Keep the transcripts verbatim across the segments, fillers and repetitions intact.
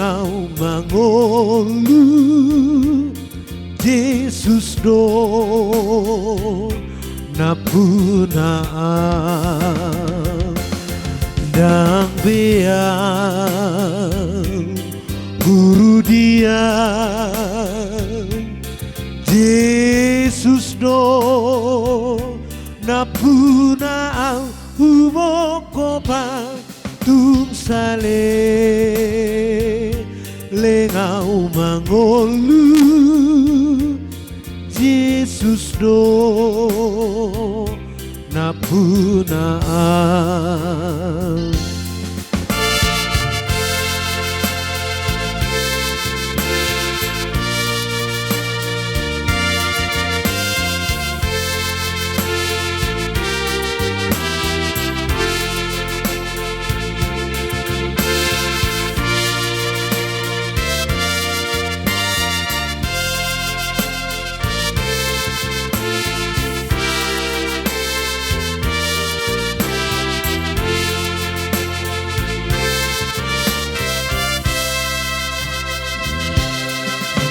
Au mangolu, Jesus do nampuna au. Ndang be au guru di au, Jesus do nampuna au. Humongkop au tung saleleng au mangolu, Jesus do nampuna au.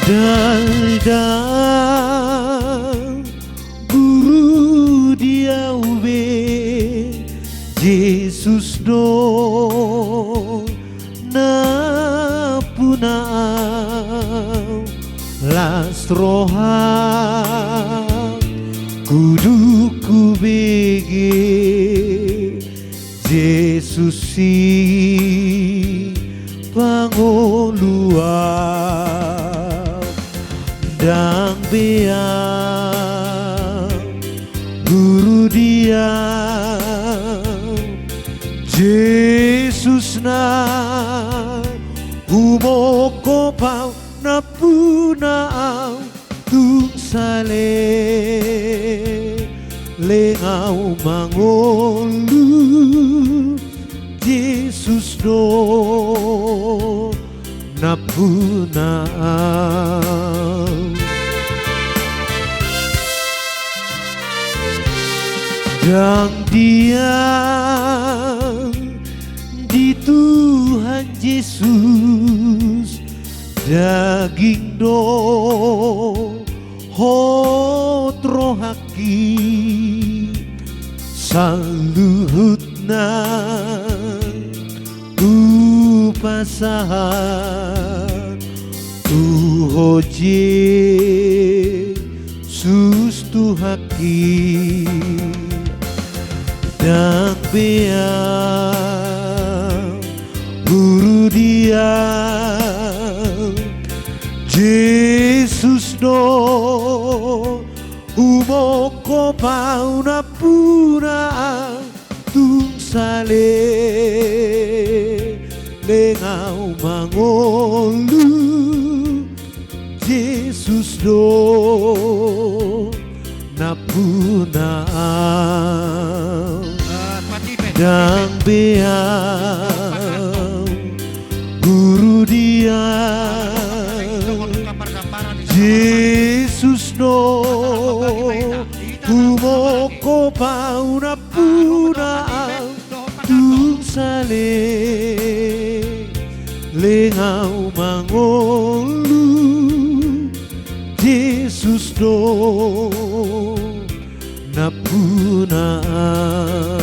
Ndang dao guru di au be, Jesus do nampuna au. Las rohangku dung hubege Jesus sipangolu au. Ndang be au guru di au, Jesus na humongkop au, nampuna au tung saleleng au mangolu, Jesus do nampuna au. Ndang diang di Tuhan Jesus daging dohot rohangki, saluhutna hupasahat tu Ho Jesus Tuhanki. Ndang be au guru di au, Jesus do humongkop au, nampuna au tung saleleng au mangolu, Jesus do nampuna au. Ndang be au guru di au, Jesus do humongkop au, nampuna au tung saleleng au mangolu, Jesus do nampuna au.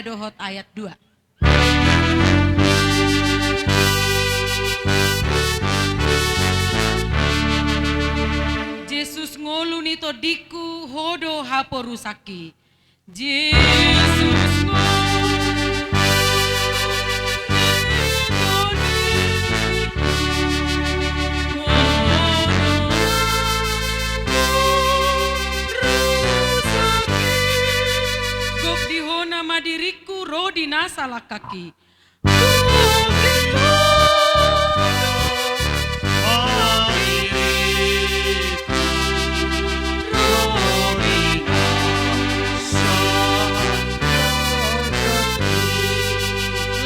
dohot ayat dua. Jesus ngolu ni tondingku, Ho do haporusangki. Jesus ngolu ni tondingku, Ho do haporusangki. Gok di Ho nama diringku, ro di na salangkangki.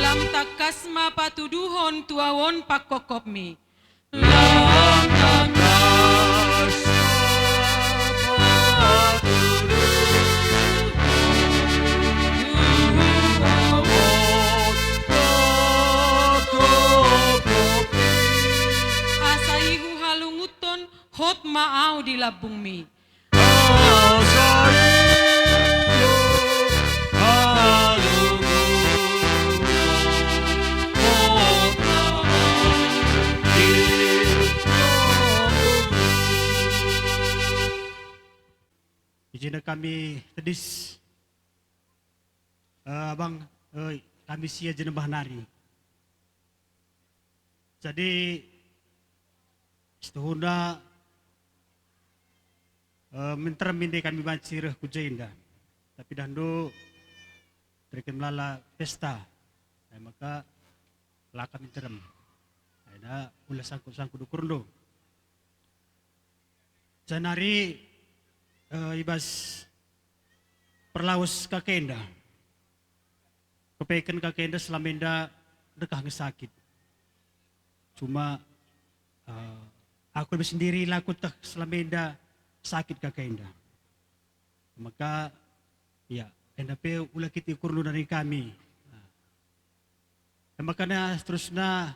Lam tangkas ma patuduhon tu ahu on pangkophopmi. Lam tangkas ma patuduhon tu ahu on pangkophopmi. Asa i huhalungunhon hot ma ahu di lambungmi. Asa i huhalungunhon hot ma ahu di lambungmi. Izinkan hami tedis, eh, abang, eh, hami sia jenombah nari. Jadi, setuhuna, eh, minter minde hami mansai reh huja enda. Tapi ndang do, terikem lala pesta. Ai maka, laka minterem. Ai na, ula sangkut-sangkut ukur do. Saonari, eh, ibas parlaos kakak enda. Kepekan kakak enda selama enda dekah nge sakit. Cuma, eh, aku sendiri laku tah selama enda sakit kakak enda. Maka, ya, enda pe ula hita ukur lu dari kami. Nah. Maka na seterusna,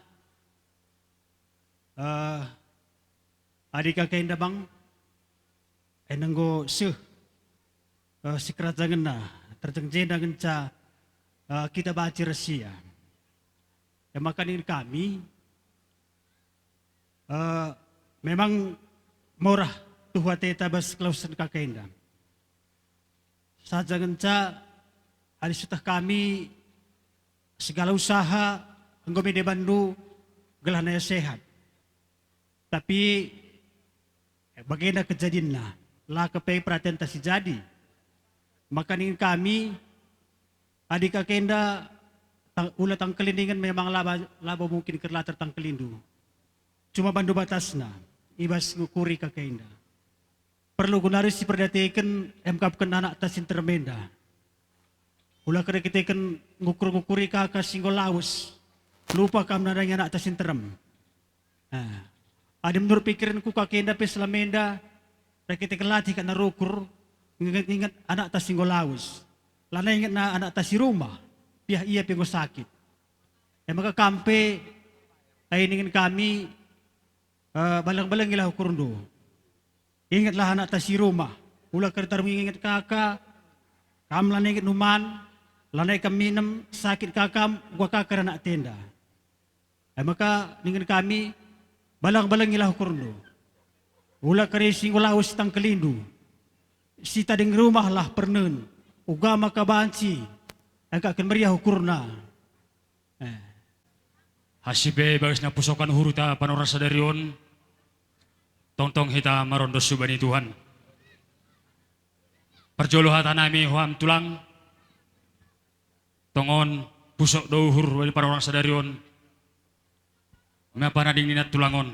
eh, adi kakak enda bang, enda nggo seh, eh, sikerajangenna, terjeng jenda ngenca, eh, kita baci resia. Ya, maka ning kami, eh, memang mora tu huateta bas klausan kakak enda. Saja ngenca, adi sutah kami, segala usaha, enggo mide bandu, gelah na sehat. Tapi, eh, bagenda kejadianna, laka pe perhatian ta sijadi. Maka ning kami, adi kakak enda, tang-, ula tangkelindingan memang laba, laba mungkin kerla tertangkelindu. Cuma bandu batasna, ibas ngukuri kakak enda. Perlu gunari siperdateken emkapken anakta sinterem enda. Ula kereketeken ngukur-ngukuri kaka singgol laus. Lupa kam na dang anakta sinterem. Nah, adi menurut pikiranku kakak enda pe selama enda, reketek latih kak na rukur, inget-inget anakta singgol laus. Lana inget na anakta si rumah, piah ia pe nggo sakit. Emaka kam pe, ai ningen kami, eh, balang-balang ilah ukur do. Ingetlah anakta si rumah. Ula kari tarung inget kaka, kam lana inget numan, lana ikam minem, sakit kakam, gua kaka anak tenda. Emaka ningen kami, balang-balang ilah ukur do. Ula kari singgol laus tangkelindu. Sitading rumah lah pernen, uga maka banci, engka ken meriah ukurna. Eh. Hansit pe bagas na pusokan huruta panorang sadari on, tongtong hita marondos hubani Tuhan. Parjolo hata nami huham tulang, tongon pusok do uhur hubani panorang sadari on, mapa na dingin tulang on.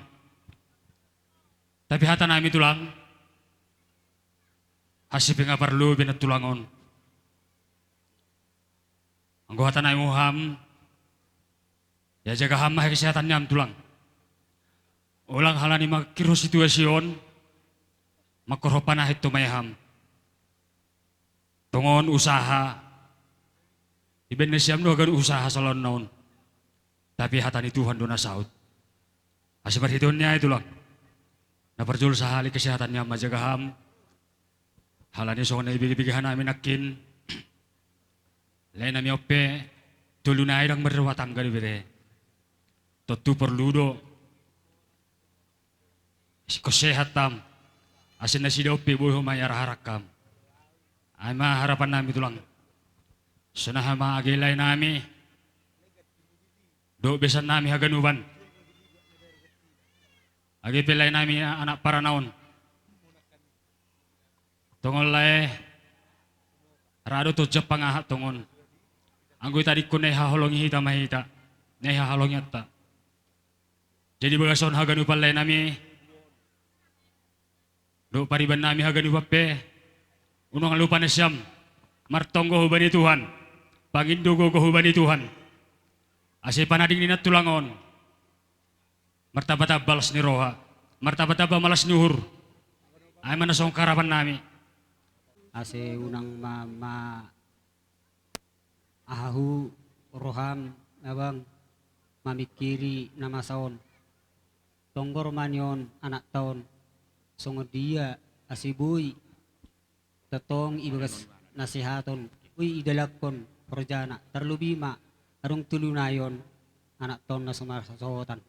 Tapi hata nami tulang, hansit pe nga parlu be na tulang on. Anggo hata nami huham, ya jaga ham ma kesehatan niam tulang. Ulang halani mangkirhon situasi on, mangkorhon panahen tu ma i ham. Tongon usaha, ibaen nasiam do ganup usaha salaon na on. Tapi hata ni Tuhan do na saut. Asa marhiteon ni ai tulang. Na parjolo sahali kesehatan niam ma jaga ham. Halani songon na ibege-bege hanami nangkin. Lae nami on pe, tolu nai ndang marrumah tangga dope te. Tontu porlu do singkop sehat hamu, asa nasida on pe boi homa i araharakhon hamu. Ai ma harapan nami tulang. Sonaha ma age lae nami dohot besan nami haganupan. Age pe lae nami anak parana on. Tongon lae, ra do tonjang pangahat tongon. Anggo ditadingkon na i haholongi hita ma hita, na i haholongi anta. Jadi bagasan haganupan lae nami dohot pariban nami haganupan pe, unang lupa nasiam martonggo hubani Tuhan, pangindo gogo hubani Tuhan. Asa i panading ni nantulang on martambatamba las ni roha, martambatamba ma las ni uhur. Ai ma na songon harapan nami. Asa unang ma, ma aha hu roham abang mamingkiri na masa on. Tonggor ma nion anakta on songon dia asa boi tongtong ibagas nasehaton, boi idalankon horjana, tarlobi ma adong tolu nai on anakta on na so marhasohotan.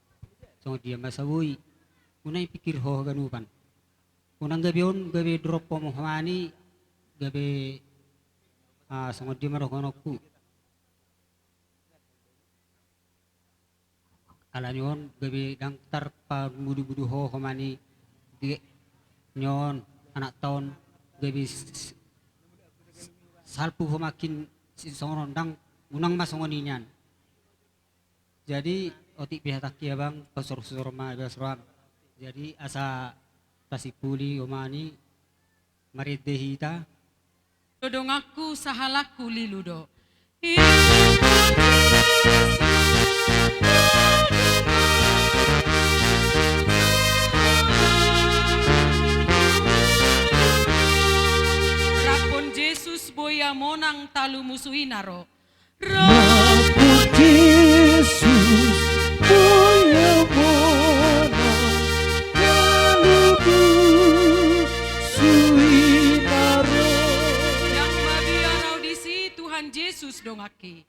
Songon dia ma asa boi, unang ipingkiri ho haganupan. Unang gabe on gabe drop ho ma homa ni gabe, ah, songon dia ma dohononku. Alani on gabe ndang tarpamudubudu ho homa ni ge nion anakta on gabe s-, s-, salpu ho mangkin si songon on, ndang, unang ma songon i nian. Jadi otik pe hatangki abang, pasorosoro ma ibagas roham. Jadi asa tasimpuli homa ni marende hita. Donganku sahalakku lilu do. Raphon Jesus boi ia monang talu musu i na ro. Raphon Jesus boi ia monang talu musu i na ro. Ndang mabiar au disi, Tuhan Jesus donganki.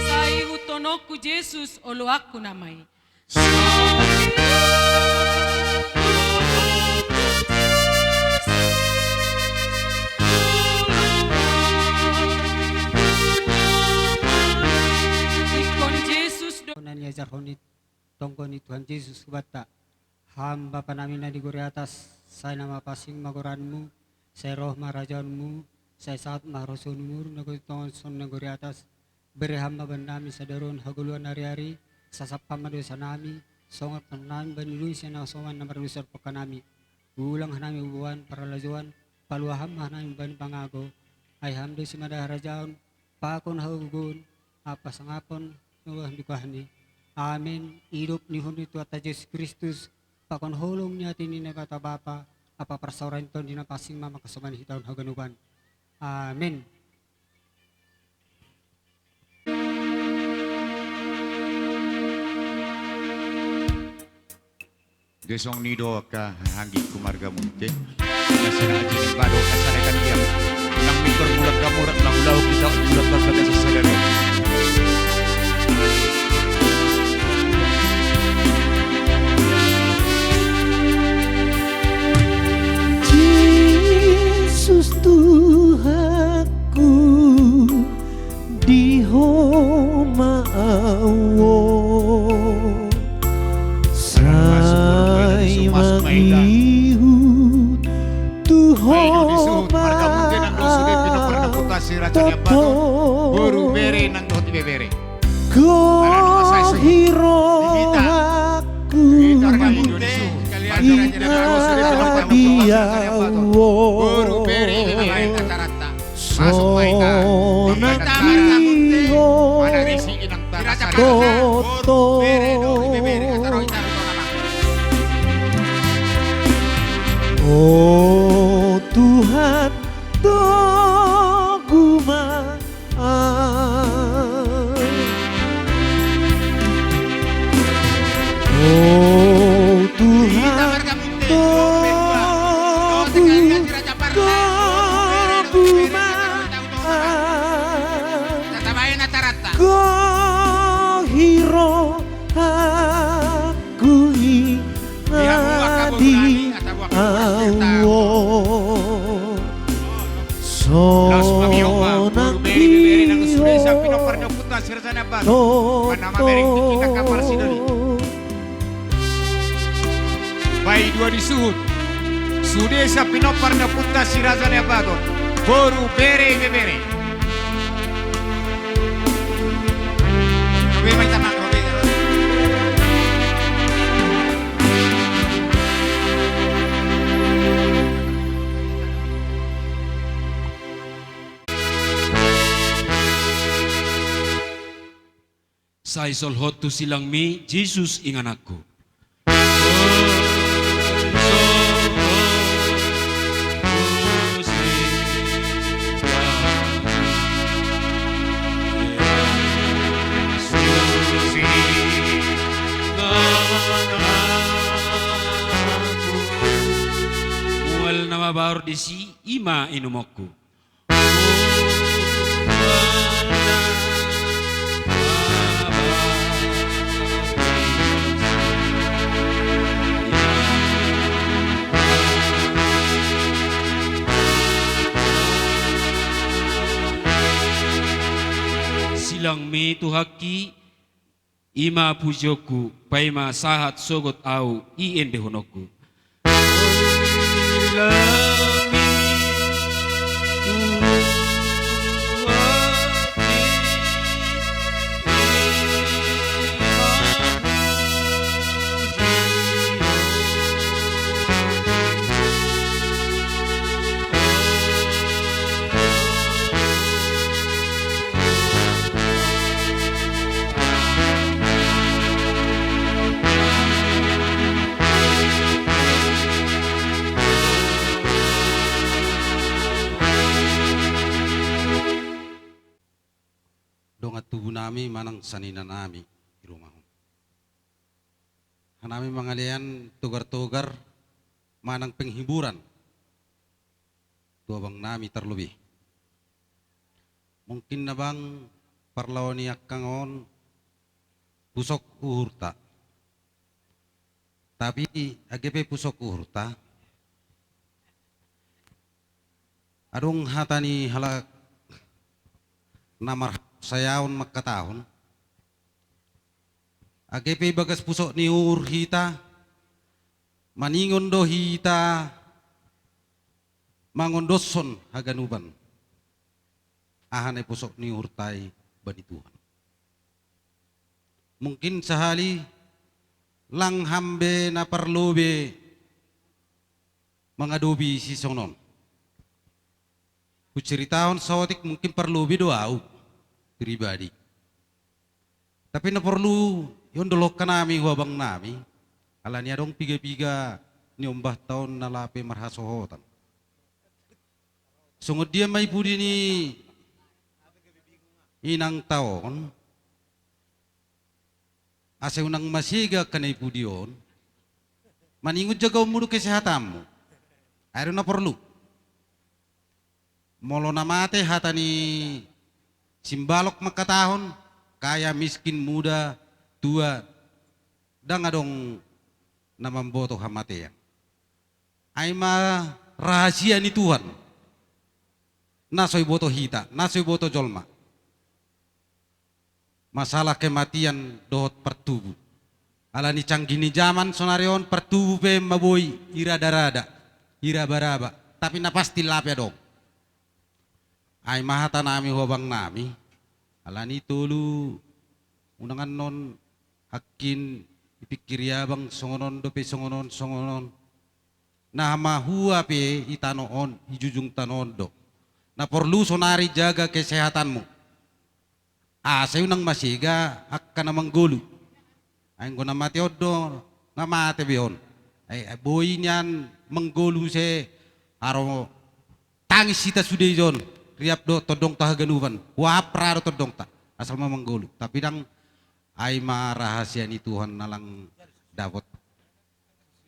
Sai ihuthononku Jesus oloanku nama i. Ingkon Jesus do. Na niajarhon i tonggo ni Tuhan Jesus hubanta. Ham Bapa nami na di gori atas, sai na mapansing ma goranmu, sai ro ma harajaonmu, sai saut ma harosuanmu, na gori tonga songon na gori atas. Bere Ham ma bannami sadari on hangoluan ariari, sasap Ham ma dosanami, songon pasahaton nami bani na dosa, na so Ham na mardosa dohot angka nami. Unang hanami huboan parhaladoan, palua Ham ma hanami bani pangago. Ai Ham do simada harajaon, pakon hagogoon, ampa hasangapon, songon na dungkahni. Amen. Idop ni uhum ni Tuhanta Jesus Kristus, pakon holong ni atean ni Naibata Bapa, ampa parsaoran ni Tondi na pansing ma mangkasoman hita on haganupan. Amen. Gesong ni do angka hahanggingku marga Munte. Nasana aji ni bado nasana kan diam. Nang mikor mulak kamurak nang ulau kita mulak kamurak sasada do. Jesus Tuhanku, di Ho ma au on. Sai mangihut tu Ho ma au on. Boru bere nang dohot ibebere. Gohi rohangku, inna di Ho on. Sonang i ho toto. O Tuhan, togu ma au. Boru bere ibebere nang sude sian pinompar ni ompunta si Raja Nai Ambaton. Manang mamereng tingki na kapal sidoli. Bahen dua ni suhut. Sude sian pinompar ni ompunta si Raja Nai Ambaton. Boru bere ibebere. Robe ma hita, Amang, robe. Sai solhot tu silangmi, Jesus ingananku. Mual na mabaor disi, i ma inumonku. Silangmi Tuhanki, i ma pujionku, paima sahat sogot ahu i endehononku. Dongan tubu nami manang sanina nami di rumah on. Hanami mangalean togar-togar manang penghiburan tu abang nami tarlobi. Mungkin abang parlao ni angka on pusok uhurta. Tapi age pe pusok uhurta, adong hata ni halak na marhaporseaon mangkatahon, age pe ibagas pusok ni uhur hita, maningon do hita mangondoshon haganupan aha na i pusok ni uhurta i bani Tuhan. Mungkin sahali lang ham be na parlu be mangadopi sisongon on. Huceritahon saotik mungkin parlu be do ahu pribadi. Tapi na porlu iondolhon hanami hu abang nami, alani adong piga-piga ni ombahta on na lape marhasohotan. Songon dia ma i pudi ni inangta on, asa unang masega angka na i pudi on, maningon jagaonmu do kesehatanmu. Ai do na porlu. Molo na mate hata ni simbalok mangkatahon, kaya, miskin, muda, tua, ndang adong na mamboto hamatean. Ai ma rahasia ni Tuhan, na so iboto hita, na so iboto jolma. Masalah kematian dohot partubu. Alani canggih ni jaman sonari on, partubu pe ma boi irada-rada, iraba-raba, tapi na pasti lape adong. Ai ma hatanami hu abang nami, alani tolu unang annon angkin ipingkiri abang songon on dope, songon on, songon on. Na mahua pe i tano on, i jujung tano on do. Na porlu sonari jaga kesehatanmu. Asa i unang masega angka na manggolu. Ai anggo na mate on do, nga mate be on. Ai, ai boi nian manggolu muse, aro tangis hita sude i on. Riap do tondongta haganupan. Huahap ra do tondongta. Asal ma manggolu. Tapi ndang, ai ma rahasia ni Tuhan na lang dapot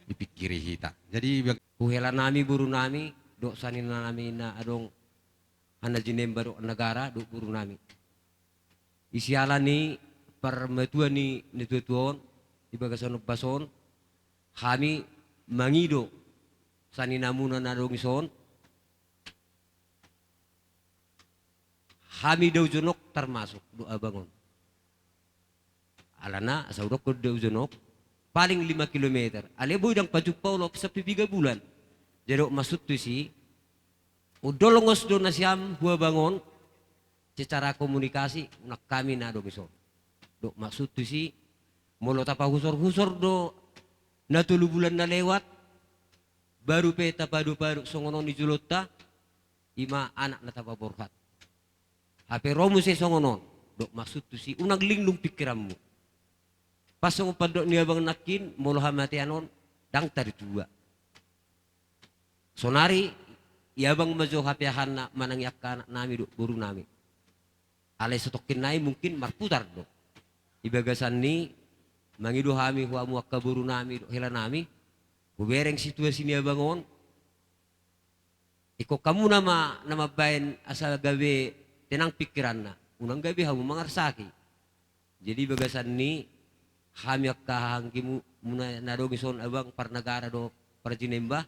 dipingkiri hita. Jadi bag- Huhela nami boru nami, dohot sanina nami na adong Hanajinemba dohot Nagara dohot boru nami. Di siala ni parmatua ni natua-tua on, di bagasan ombas on, hami mangido saninamuna na adong dison, Hami Daujonok termasuk do abang on. Alana asa hudokkon Daujonok paling lima kilometer. Alai boi ndang pajumpa olo sampe piga bulan. Jadi dok maksud tusi, undolongos do nasiam hu abang on secara komunikasi, unang hami na adong dison. Dok maksud tusi, molo tapahusor-husor do na tolu bulan na lewat, baru pe tapadop-adop songon on di jolonta, ima anak na tapaborhat. Hape ro muse songon on, dok maksud tusi, unang linglung pingkiranmu. Pas songon pandok ni abang nangkin, molo hamatean on ndang tartua. Sonari i abang ma jo hapeahanna manang i angka anak nami dohot boru nami. Alai satongkin nai mungkin marputar do. Di bagasan ni mangido hami hu hamu angka boru nami dohot hela nami, hubereng situasi ni abang on, ingkon hamuna ma na mambaen asa gabe tenang pingkiranna, unang gabe hamu mangarsaki. Jadi bagasan ni hami angka hahaanggimu, muna na adong dison abang, parnagara dohot parjinemba,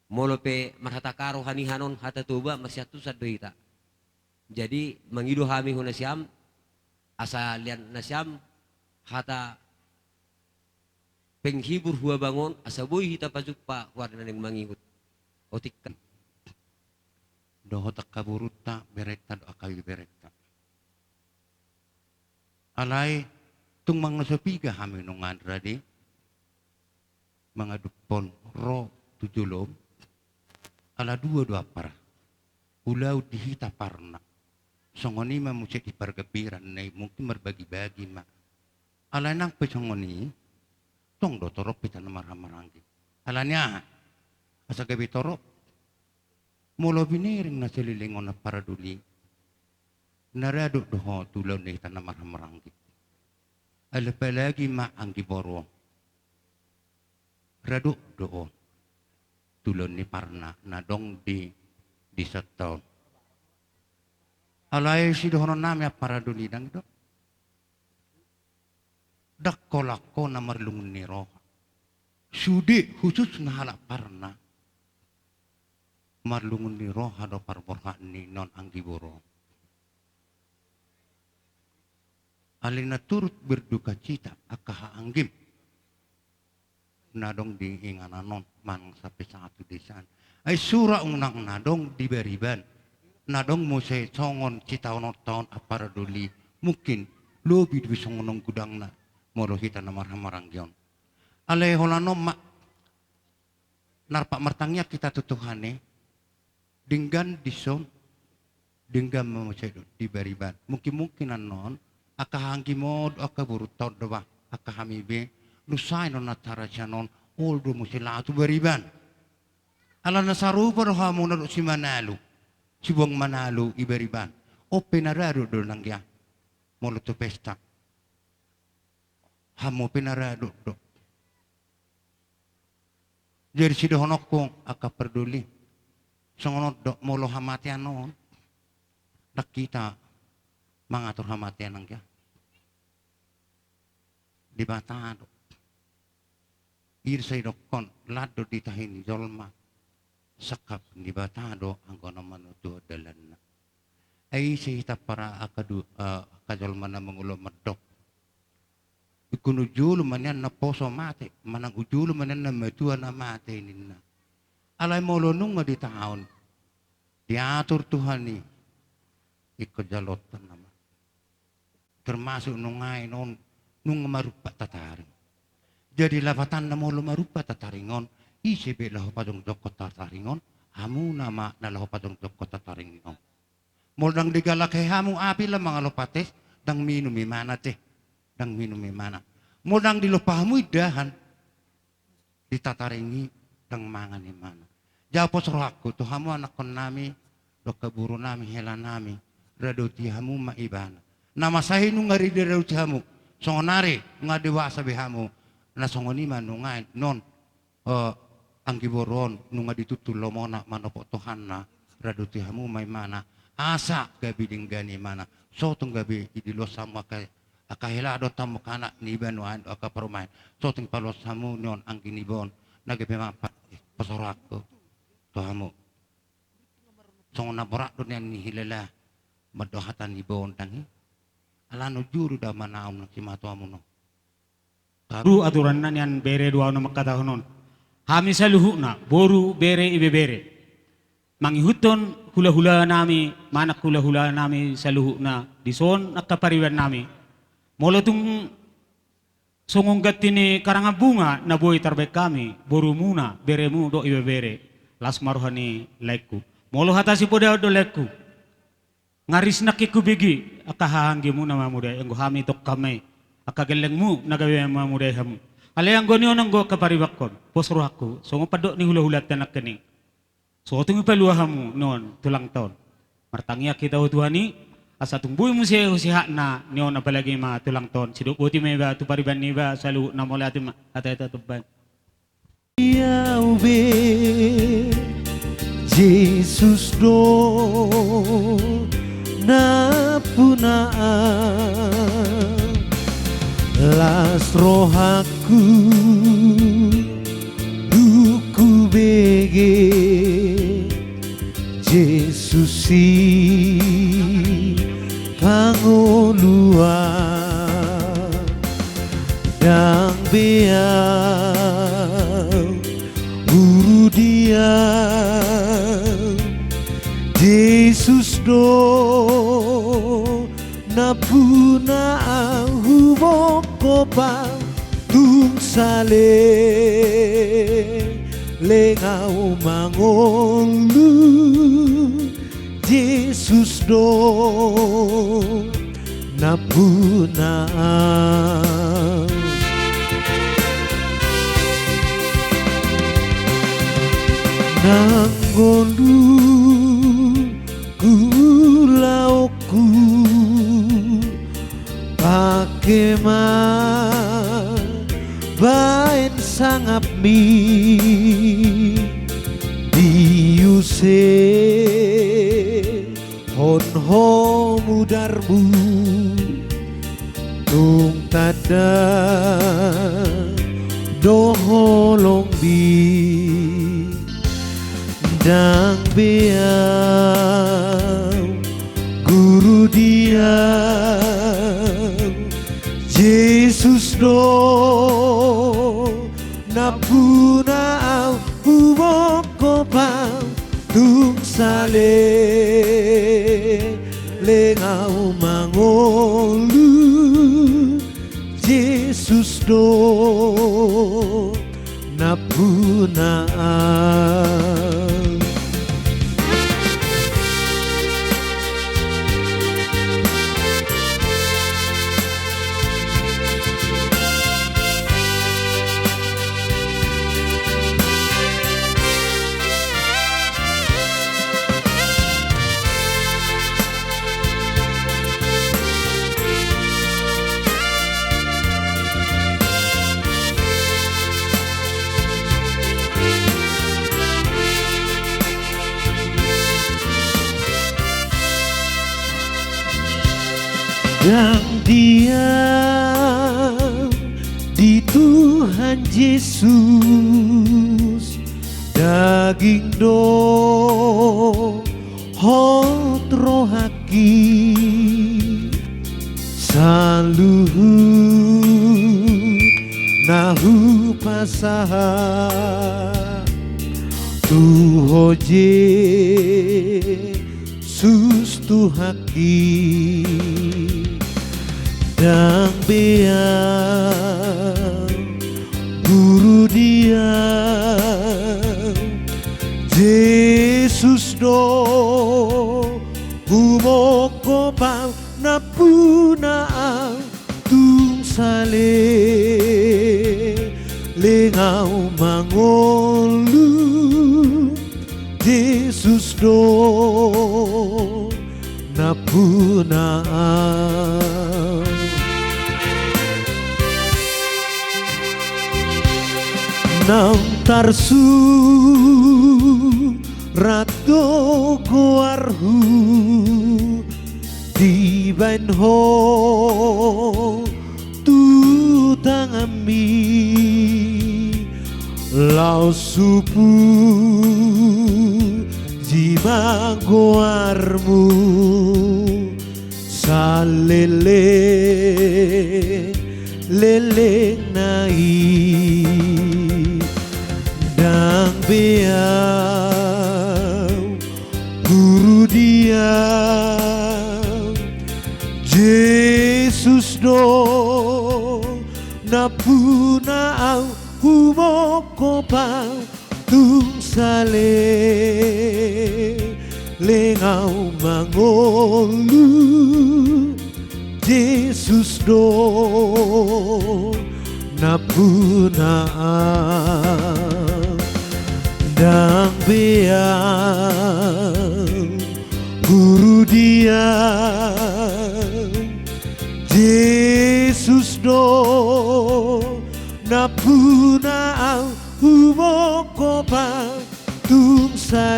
molo pe marhata karo hanihan on, hata Toba, marsiantusan do hita. Jadi mangido hami hu nasiam, asa lean nasiam hata penghibur hu abang on, asa boi hita pajumpa hu ari na naeng mangihut. Otik. Dohot angka borunta, berenta dohot angka ibeberenta. Alai tung manang na so piga hami nunga rade mangadophon ro tu jolom, ala dua do ampara. Ulaon di hita parna. Songon i ma muse di pargambiran nai, mungkin marbagi-bagi ma. Alai nang pe songon i, tong do torop hita na marhahamaranggi. Alani aha? Asa gabe torop. Molo binereng na saleleng on ampara doli, na radot do ho tu ulaon ni hita na marhahamaranggi. Apalagi ma anggi boru on. Radot do on tu ulaon ni parna na adong di, di santa on. Alai sidohonon nami ampara doli, ndang do. Ndang holan ho na marlungun ni roha. Sude khususna halak parna, marlungun ni roha do parborhat ni on anggi boru on. Alai na turut berdukacita angka hahaanggim na adong di inganan on manang sampe sahat tu desa an. Ai sura unang na adong di bariban, na adong muse songon sitaonon-taon ampara doli, mungkin lobi do songon on godangna molo hita na marhahamaranggi on. Alai holan on ma, na rap martangiang hita tu Tuhan i, denggan dison, denggan ma muse dohot di bariban. Mungkin-mungkin annon angka hahaanggim on dohot angka borunta on do bah, angka hami be, nunga sai non acara sian on, olo do muse laho tu bariban. Alana sarupa do hamuna dohot si Manalu, si Boang Manalu i bariban. On pe na radot do nangkin molo tu pesta. Hamu pe na radot do. Jadi sidohononku angka parduli, songon on do molo hamatean on, ndang hita mangatur hamatean nangkin. Debata do. I do sai didokkon, lan do di tahi ni jolma, sangkap ni Debata do anggo na manutuhon dalanna. Ai ise hita ampara angka du-, eh, angka jolma na mangolu mandok, ingkon ujolo ma nian na poso mate, manang ujolo ma nian na matua na mate ninna. Alai molo nunga ditaon, diatur Tuhan i, ingkon jaloonta nama. Termasuk nunga i non, nunga marumpat tataring. Jadi lapatanna molo marumpat tataring on, ise be laho pajongjongkon tataring on? Hamu nama na laho pajongjongkon tataring on. Molo ndang digalak hamu api, lam mangalo pates, ndang minum imana te. Ndang minum imana. Molo ndang dilompa hamu indahan, di tataring i ndang mangan imana. Jadi pos rohangku tu hamu anakkon nami, dohot angka boru nami, hela nami, radoti hamu ma ibana. Na masa i nunga diradoti hamu, songon ari nunga dewasa be hamu, na songon i ma nunga i non, eh, anggi boru on nunga ditutu lomona manopot Tuhanna, radoti hamu ma imana, asa gabe denggan imana, so tung gabe diloas hamu angka, angka hela dohot hamu angka anak ni banua an dohot angka parumaen, so tung paloas hamu nion anggi niba on, na gabe ma pos rohangku tu hamu. Songon na borat do nian nihilala Mandok hata ni baoa on dang i. Alana juru da manaon na simatuamuna on. Taru aturanna nian bere do ahu na mangkatahon on. Hami saluhutna, boru, bere, ibebere, mangihuthon hulahulanami, manang hulahulanami saluhutna dison angka pariban nami. Molo tung songon ganti ni karangan bunga na boi tarbaen hami, borumuna, beremu dohot ibebere, las ma roha ni laengku. Molo hata sipodaon do laengku. Nga ris nangkin hubege angka hahaanggimuna mamodai, anggo hami tongka ma i, angka gellengmu na gabe mamodai hamu. Alai anggo nion anggo angka paribankon, pos rohangku, songon pandok ni hulahulanta nangkining. So tung ipalua hamu nion tulangta on. Martangiang hita tu Tuhan i, asa tung boi muse sehatna nion apalagi ma tulangta on. Sidok boti ma iba tu pariban niba saluhutna, mauliate ma, hata-hata tomban. Ahu be, Jesus do nampuna ahu. Las rohangku dung hubege Jesus sipangolu ahu. Ndang be ahu guru di ahu, Jesus do nampuna ahu, bongko pang tung saleleng ahu mangolu, Jesus do nampuna ahu. Nang ngolu ulaonku, pangke ma baen sangapmi, diusehon Ho mudarmu, tung tanda do holongmi. Ndang be ahu guru di ahu, Jesus do nampuna ahu, bongko pang tung saleleng ahu mangolu, Jesus do nampuna ahu. Ndang diam di Tuhan Jesus, daging dohot rohangki, saluhut na hupasahat tu Ho Jesus Tuhanki. Ndang be ahu guru di ahu, Jesus do humongkop ahu, nampuna ahu tung saleleng ahu mangolu, Jesus do nampuna ahu. Naung tarsurat do goarhu, dibaen Ho tu tanganmi, laos hupuji ma goarmu. Leleng, lelengna i, ndang be au guru di au, Jesus do nampuna au, humongkop au tung saleleng au mangolu, Jesus do nampuna au. Ndang be au guru di au, Jesus do nampuna au, humongkop au tung saleleng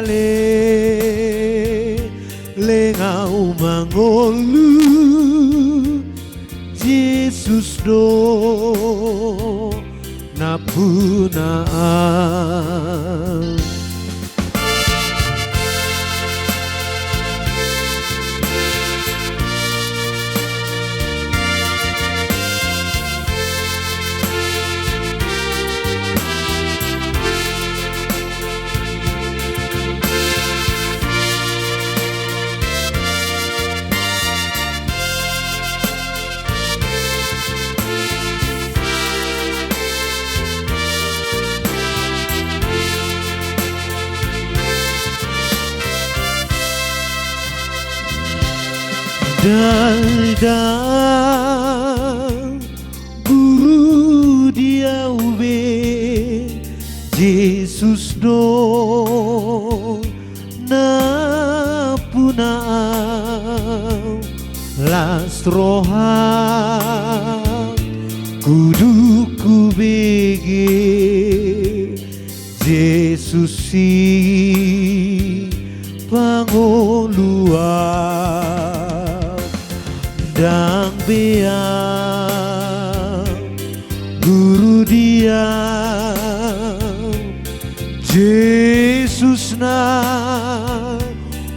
au mangolu, Jesus do nampuna au. Ndang guru di au be, Jesus do nampuna au. Las rohangku dung hubege Jesus sipangolu au. Ndang be au guru di au, Jesus na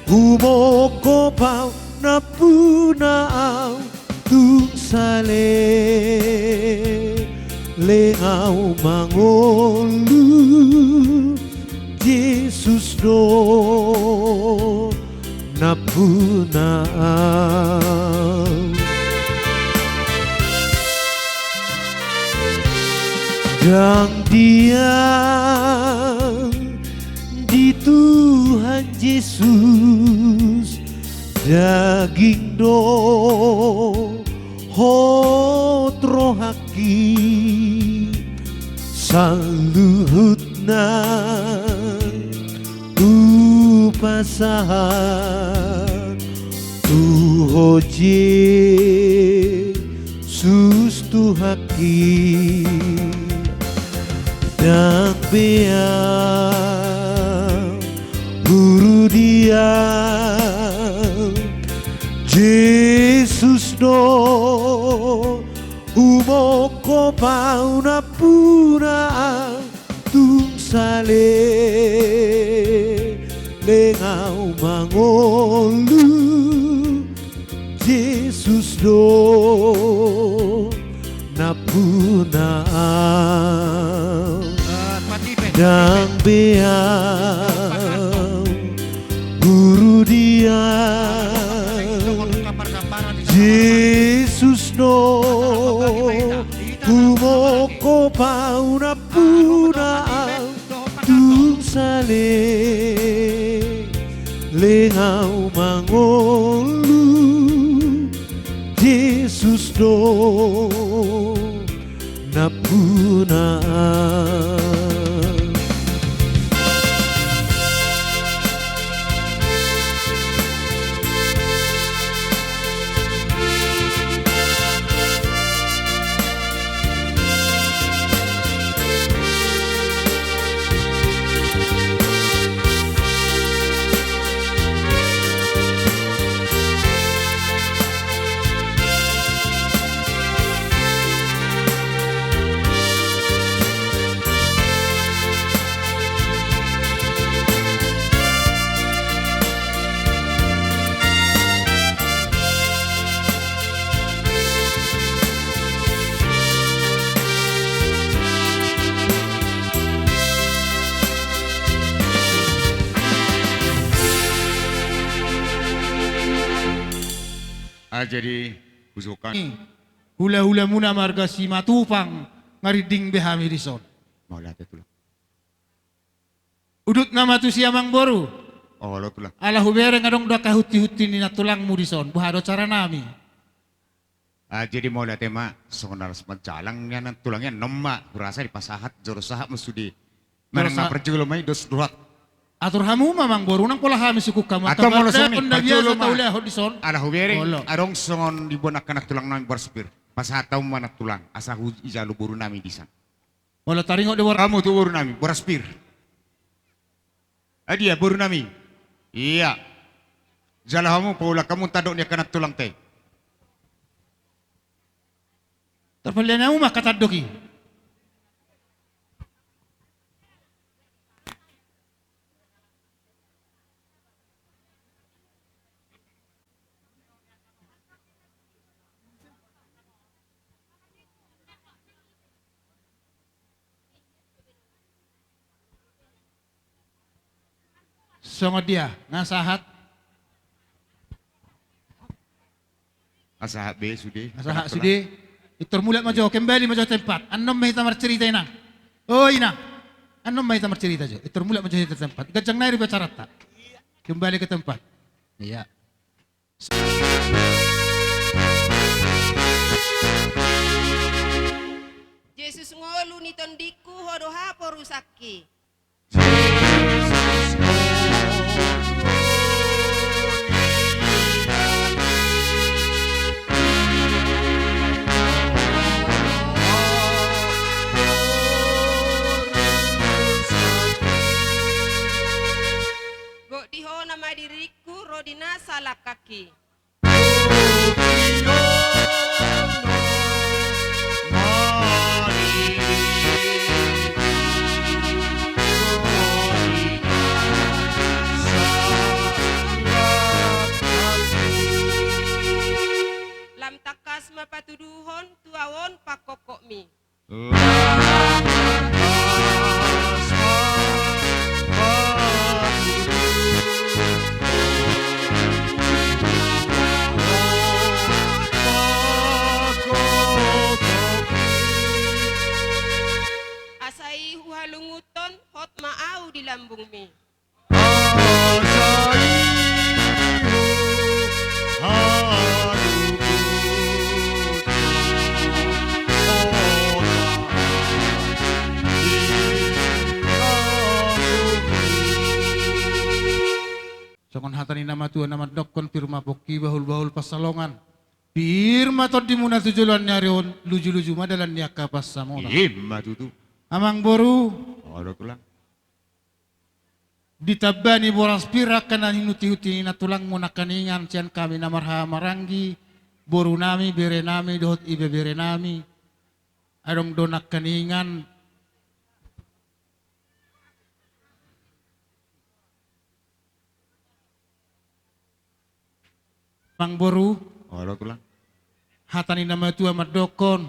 humongkop au, nampuna au tung saleleng au mangolu, Jesus do nampuna au. Ndang diang di Tuhan Jesus daging dohot rohangki, saluhutna hupasahat tu Ho Jesus Tuhanki. Ndang be au guru di au, Jesus do humongkop au, nampuna au tung saleleng au mangolu, Jesus do nampuna au. Ndang be au guru di au, Jesus do humongkop au, nampuna au tung saleleng au mangolu, Jesus do nampuna au. Ah, jadi, usukan. Hula-hulamuna marga Simatupang, ngarinding be hami dison. Mauliate, Tulang. Udutna ma tusi, Amangboru. Olo, Tulang. Ala hubereng adong do angka hunti-hunti ni nantulangmu dison. Boha do caranami? Ah, jadi mauliate ma, songon na las manjalang nian nantulang i, annon ma hurasa dipasahat, joro sahat ma sude. Manang na parjolo ma i dos dohot. Atur hamu ma, Amangboru, unang pola hami sungkun hamu. Atur ma, molo songon i, parjolo ma. Ala hubereng, olo, adong songon diboan angka nantulangnami boras pir. Pasahat hamu ma nantulang, asa hujalo borunami dison. Molo taringot do boras. Hamu tu borunami, boras pir. Adia, borunami. Ia. Jalo hamu, paulak hamu tandok ni angka nantulangta i. Tarpalihara hamu ma angka tandok i. Songon dia, nga sahat? Nga sahat be sude. Nga sahat sude. Pintor mulak ma jo, kembali ma jo tempat. Annon ma hita marcerita, Inang. O Inang. Annon ma hita marcerita jo. Pintor mulak ma jo hita tempat. Ganjang nai do acaranta. Kembali ke tempat. Ia. Jesus, ngolu ni tondingku, Ho do haporusangki. Gok di Ho nama diringku, ro di na salangkangki. Lam tangkas ma patuduhon tu ahu on pangkongkongmi. Asa i huhalungunhon hot ma ahu di lambungmi. Songon hata ni na matua na mandokkon, pir ma pongki, bahul-bahul pansalongan. Pir ma tondimuna tu joloan ni ari on, luju-luju ma dalan ni angka pansamotan. Ima tutu. Amangboru. Olo, Tulang. Ditamba ni boras pir angka na hinunti-hunti ni nantulangmu nangkaningan sian hami na marhahamaranggi, borunami, berenami, dohot ibeberenami. Adong do nangkaningan. Amangboru. Olo, Tulang. Hata ni na matua mandokkon,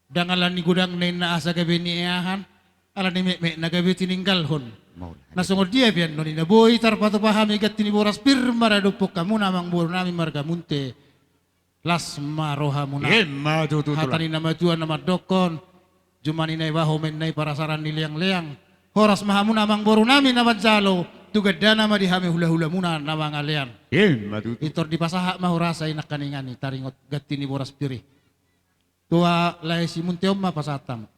ndang ala ni godang na inna asa gabe nieahan, ala ni metmet na gabe tininggalhon. Mauliate. Na songon dia pe annon i na boi tarpatupa hami ganti ni boras pir maradophon hamuna, Amangborunami marga Munte. Las ma rohamuna. Ima tutu, Tulang. Hata ni na matua na mandokkon, jumani na iba, homen na i parasaran ni leangleang. Horas ma hamuna, Amangborunami, na manjalo, tu gandana ma di hami hulahulamuna na mangalean. Ima tutu. Pintor dipasahat ma hurasa i nangkaningan i, taringot ganti ni boras pir i. Tu lae si Munte on ma pasahat hamu.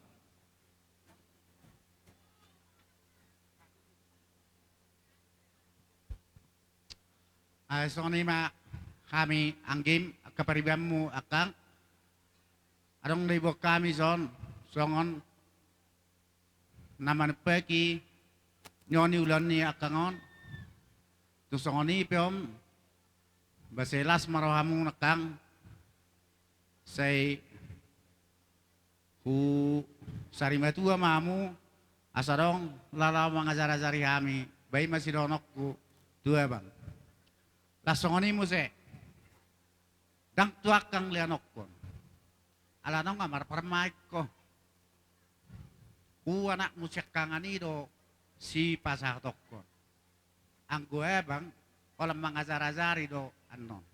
Ai songon i ma hami, anggim, angka paribanmu, angkang. Adong do diboan hami son, songon na manumpaki nyoe ni ulaon ni angkang on. Tung songon i pe on, ba sai las ma rohamu, angkang. Sai husarimatua ma hamu, asa adong laho mangajarajari hami, ba i ma sidohononku tu abang. Las songon i muse, ndang tu angkang leanonhon. Ala nunga marparmaen ho. Tu anakmu siangkangan i do sipasahatonhon. Anggo abang, holan mangajarajari do annon.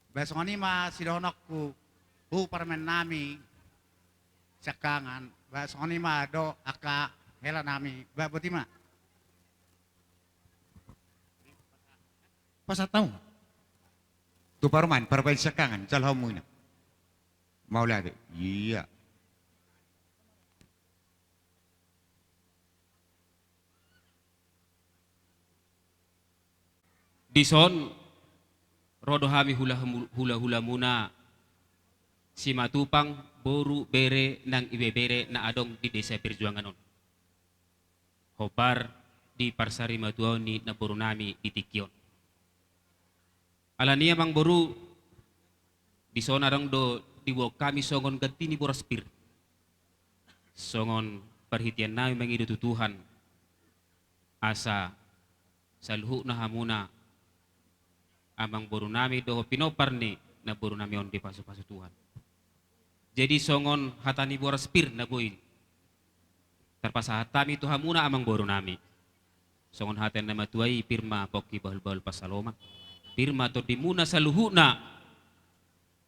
Ba songon i ma sidohononku tu parumaen nami siangkangan, ba songon i ma do angka hela nami, ba boti ma. Pasahat hamu tu parumaen, parumaen siangkangan, jalo hamu ina. Mauliate. Ia. Dison ro do hami hula-, hulahulamuna Simatupang, boru, bere nang ibebere na adong di Desa Perjuangan on. Hombar di parsarimatuaon ni namboru nami di tingki on. Alani i amang boru, dison adong do diboan hami songon ganti ni boras pir, songon parhitean nami mangido tu Tuhan, asa saluhutna hamuna amang boru nami dohot pinompar ni namboru nami on dipasupasu Tuhan. Jadi songon hata ni boras pir na boi tarpasahat hami tu hamuna amang boru nami, songon hata ni na matua i: Pir ma pongki bahulbahul pansalongan, pir ma tondimuna saluhutna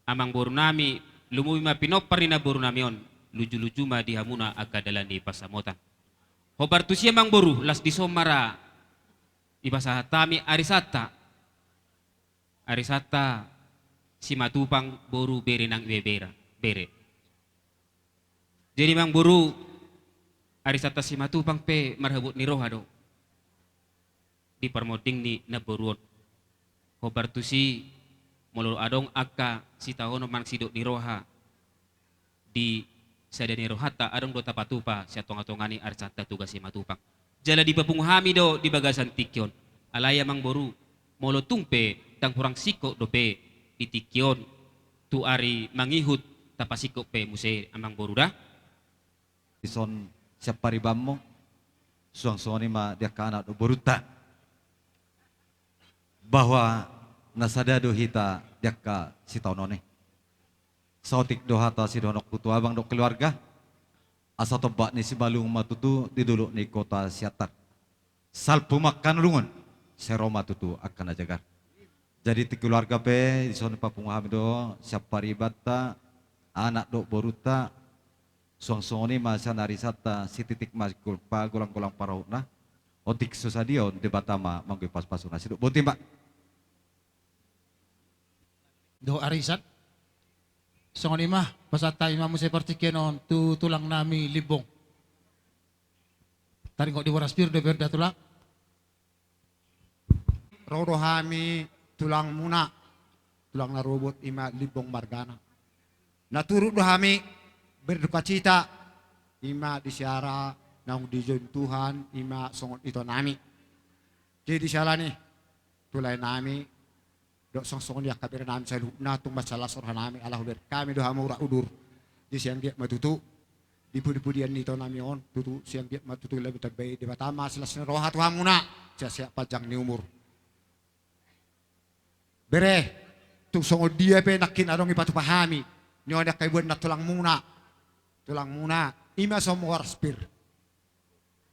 amang boru nami, lumobi ma pinompar ni namboru nami on, lujuluju ma di hamuna angka dalan ni pansamotan. Hombar tusi amang boru, las dison ma ra dipasahat hami arisanta, arisanta Simatupang, boru, bere nang ibebere, bere. Jadi amang boru, arisanta Simatupang pe marhabot ni roha do di parmonding ni namboru on. Hombar tusi, molo adong angka sitaonon manang sidok ni roha di sada ni rohanta, adong do tapatupa sian tongatonga ni arisanta Toga Simatupang. Jala dipapungu hami do di bagasan tingki on. Alai amang boru, molo tung pe ndang hurang singkop dope di tingki on, tu ari mangihut tapasingkop pe muse amang boru da. Dison sian paribanmu, suang songon i ma di angka anak dohot borunta, bahwa na sada do hita di angka sitaonon i. Saotik do hata sidohononku tu abang dohot keluarga, asa tombak ni Simalungun ma tutu di dolok ni kota Siantar. Salpu ma angka na lungun, sai ro ma tutu angka na jagar. Jadi tu keluarga pe dison papungu hami do sian paribanta, anak dohot borunta, suang songon i ma sian arisanta, sititik ma golanggolang parahutna. Otik so sadia on, Debata ma manggohi pasupasuna. Sidok boti ma. Dohot arisan. Songon i ma pasahat hami ma muse partingkian on tu tulang nami Limbong. Taringot di boras pir do berda tulang. Ro do hami tulangmuna, tulang na robot, i ma Limbong margana. Na turut do hami berdukacita, i ma di siara naung dijou Tuhan, i ma songon ito nami. Jadi siala ni i, tu lae nami dohot songon i angka bere nami saluhutna, tung mansai las roha nami ala hubereng hami do hamu rap udur. Jadi sai anggiat ma tutu di pudipudian ni ito nami on, tutu sai anggiat ma tutu lae, ditambai Debata ma silas ni roha tu hamuna, sehat-sehat panjang ni umur. Bere, tung songon dia pe nangkin adong dipatupa hami, nion angka iboan na tulangmuna, tulangmuna, i ma songon boras pir.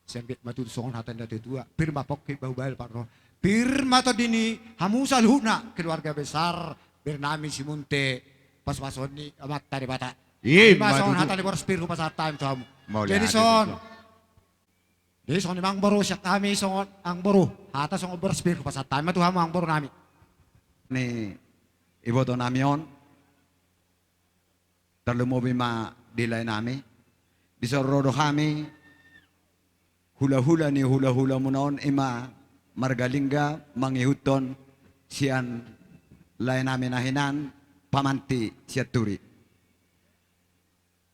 Sai anggiat ma tutu songon hata ni natuatua: Pir ma pongki bahulbahul pansalongan, pir ma tondi ni hamu saluhutna keluarga besar bere nami Simunte, pasupasuon ni Amanta Debata. I ma songon hata ni boras pir hupasahat hami tu hamu. Jadi songon i ma amang boru, sian hami songon amang boru, hata songon boras pir hupasahat hami ma tu hamu amang boru nami. Ni iboto nami on, tarlumobi ma di lae nami. Dison ro do hami, hulahula ni hulahulamuna on, i ma marga Lingga, mangihuthon sian lae nami na hinan Pamanti Sianturi.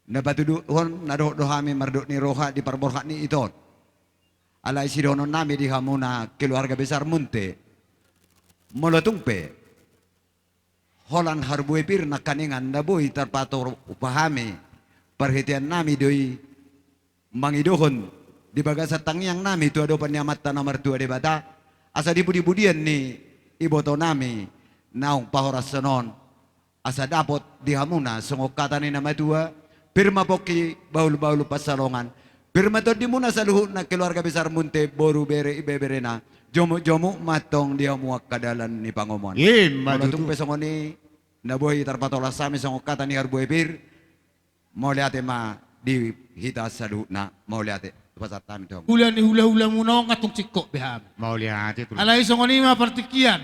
Na patuduhon na dohot do hami mardok ni roha di parborhat ni ito on. Alai sidohonon nami di hamuna keluarga besar Munte, molo tung pe holan harbue pir nangkaningan na boi tarpatupa hami, parhitean nami do i mangidohon di bagasan tangiang nami tu adopan ni Amanta na martua Debata, asa di pudipudian ni iboto nami naung pahorashon on, asa dapot di hamuna songon hata ni na matua: Pir ma pongki bahulbahul pansalongan, pir ma tondimuna saluhutna keluarga besar Munte, boru, bere, ibeberena, jomukjomuk ma antong di hamu angka dalan ni pangomoan. I ma tutu. Molo tung pe songon i, na boi tarpatolas hami songon hata ni harbue pir. Mauliate ma di hita saluhutna, mauliate. Pasahat hami tu hamu. Hula ni hulahulamuna on nga tung singkop be hami. Mauliate tulang. Alai songon i ma partingkian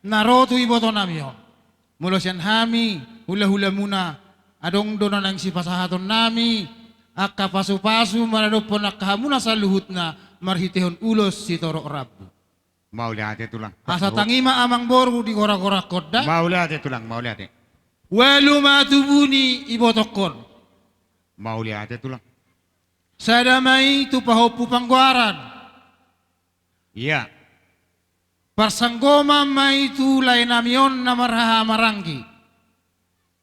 na ro tu ibotonami on. Molo sian hami hulahulamuna, adong do na naeng sipasahatonnami angka pasupasu maradophon angka hamuna saluhutna marhitehon ulos sitorop rambu. Mauliate tulang. Asa tangi ma amangboru di goragorahon da. Mauliate tulang, mauliate. Ualu ma tubu ni ibotongkon. Mauliate tulang. Sada ma i tu pahompu panggoaran. Ia. Parsanggoman ma i tu laenami on na marhahamaranggi.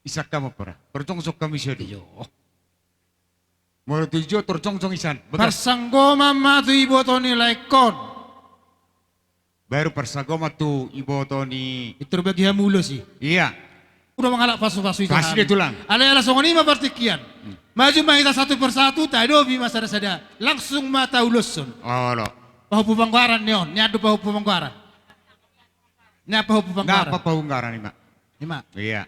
Isangka ma pora. Parjongjong hami sadia. Iyo. Molo tu ijo tor jongjong isan. Bekas. Parsanggoman ma tu iboto ni laengkon. Baru parsanggoman tu iboto ni. Pintor bagi hamu ulos i. Iya. Udah mangalap pasupasu i. Pasti dia tulang. Alai ala songon i ma partingkian. Hmm. Maju ma hita satu persatu, taadopi ma sadasada. Langsung ma tauloshon. Olo. Pahompu panggoaran ni on, nian do pahompu panggoaran. Nian pahompu panggoaran. Napa pahompu panggoaran i ma? I ma. Iya.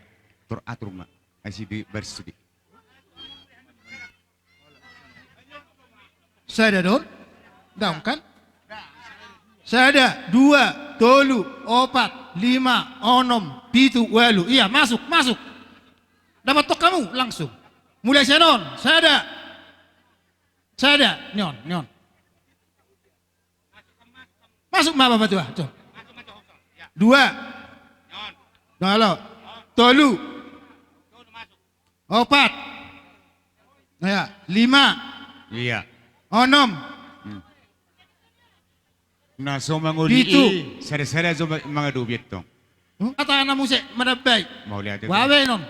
Tur atur ma. Asi di baris sudi. Sada do on? Daong kan? Sada, dua, tolu, opat, lima, onom, pitu, ualu. Iya, masuk, masuk. Dapothon hamu langsung. Mulai sian on, sada. Sada, ni on, ni on. Masuk ma bapak tua. Tuh. Dua. Olo. Tolu. Opat. Ya, lima. Iya. Onom. Hmm. Na so mangoli i, pitu. Sada-sada so ma-, mangadopi antong. Hmm? Hata na muse madambai. Mauliate. Wawe non.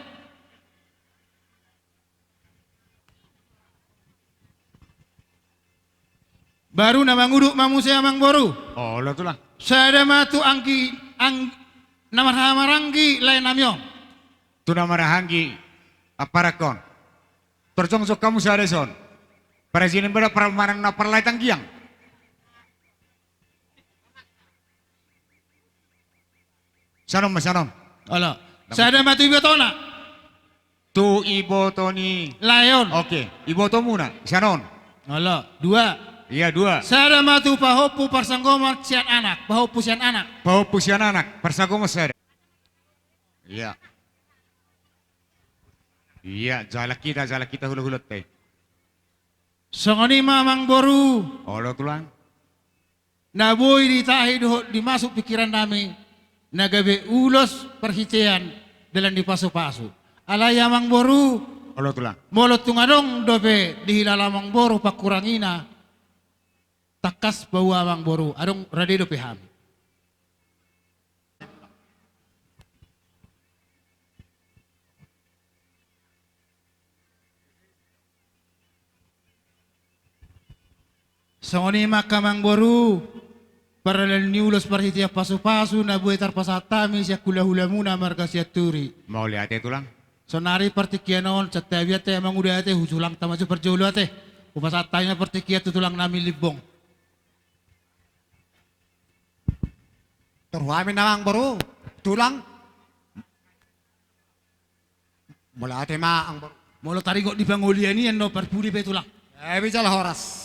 Baru na mangudut ma muse amangboru. Olo tulang. Sada ma tu anggi, ang-, na marhahamaranggi laenami on. Tu na marhahamaranggi amparakkon. Tor jongjong hamu sada son. Parajingan bada parmanang na parlae tanggiang. Sian on ma, sian on. Olo. Sada ma tu ibotona. Tu iboto ni lae on. Oke, ibotomuna, sian on. Olo, dua. Iya, dua. Sada ma tu pahompu parsanggoman sian anak, pahompu sian anak. Pahompu sian anak, parsanggoman sada. Iya. Iya, jala hita, jala hita hulahulanta i. Songon i ma amangboru. Olo tulang. Na boi ditahi dohot dimasuk pingkirannami, na gabe ulos parhitean dalan ni pasupasu. Alai amangboru. Olo tulang. Molo tung adong dope dihilala amangboru pangkurangina, tangkas paboa amangboru, adong rade dope hami. Songon i ma angka amangboru, pardalan ni ulos parhitean pasupasu na boi tarpasahat hami sian hulahulamuna marga Sianturi. Mauliate tulang. Saonari partingkian on, santabi ate, mangudut ate, hutulangta ma jo parjolo ate. Hupasahat hami ma partingkian tu tulangnami Limbong. Tor hami na amangboru, tulang. Mauliate ma amangboru. Molo taringot di pangolian i annon parpudi pe tulang. Eh, bisa lah horas.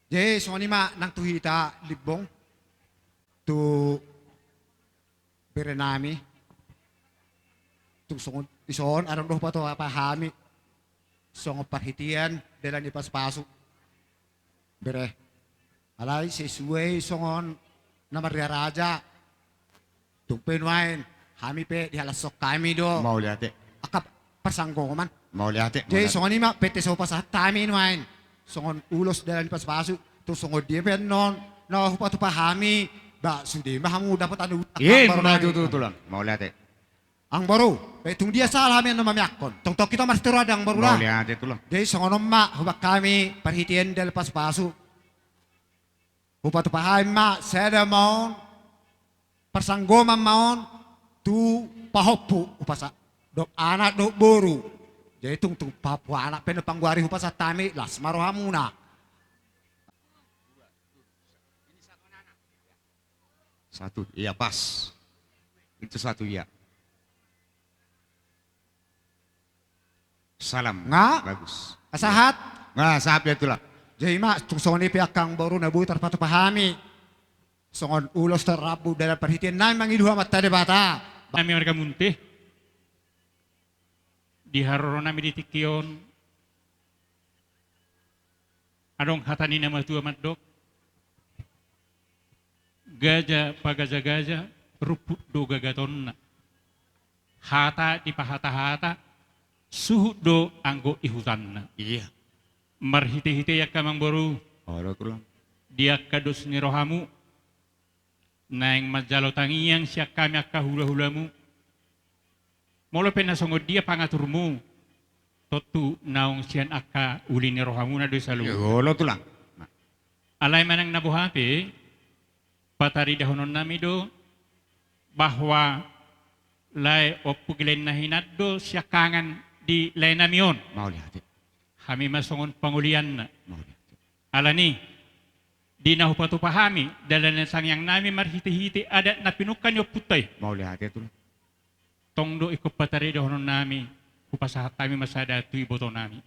Jadi songon i ma nang tu hita Limbong. Tu berenami. Tung songon i son, adong do hupatupa hami. Songon parhitean dalan ni pasupasu. Bere. Alai sesuai songon na marria raja. Tung pe nuaeng hami pe dihalashon hami do. Mauliate. Angka parsanggoman. Mauliate. Jadi songon i ma pete so hupasahat hami nuaeng. Songon ulos dalan ni pasupasu. Tung songon dia pe annon na hupatupa hami. Ba sude ma hamu dapot anu. Ima tutu tulang. Mauliate. Amangboru, pe tung dia sala hami annon mamiangkon. Tongtong hita marsituru ate amangboru lah. Mauliate tulang. Jadi songon on ma hubaen hami parhitean dalan pasupasu. Hupatupa hami ma sada ma on, parsanggoman ma on, tu pahompu hupasahat. Dohot anak dohot boru. Jadi tung, tung pahompu anak pe na panggoari hupasahat hami, las ma rohamuna. Satu, iya pas. Itu satu, iya. Salam. Nga? Bagus. Sahat? Nga, sahat be tulang. Jadi ma, tung songon i pe angka amang boru na boi tarpatupa hami. Songon ulos tarrambu dalan parhitean nami mangido Amanta Debata. Nami marga Munte. Di haroro nami di tingki on. Adong hata ni na matua mandok. Gaja pagaja-gaja, rumput do gagatonna. Hata dipahatahata, suhut do anggo ihutanna. Iya. Marhite-hite i angka amang boru. Olo, tulang. Di angka dos ni rohamu, naeng manjalo tangiang sian hami angka hula-hulamu. Molo pe na songon dia pangaturmu, tontu naung sian angka uli ni rohamuna do i saluhutna. Olo, tulang. Alai manang na boha pe, pataridahononnami do bahwa lae ompung lae na hinan do siangkangan di laenami on. Mauliate. Hami ma songon pangolianna. Mauliate. Alani, di na hupatupa hami dalan ni tangiangnami marhite-hite adat na pinungka ni ompunta i. Mauliate, tulang. Tong do ingkon pataridahononnami, hupasahat hami ma sada tu ibotonami.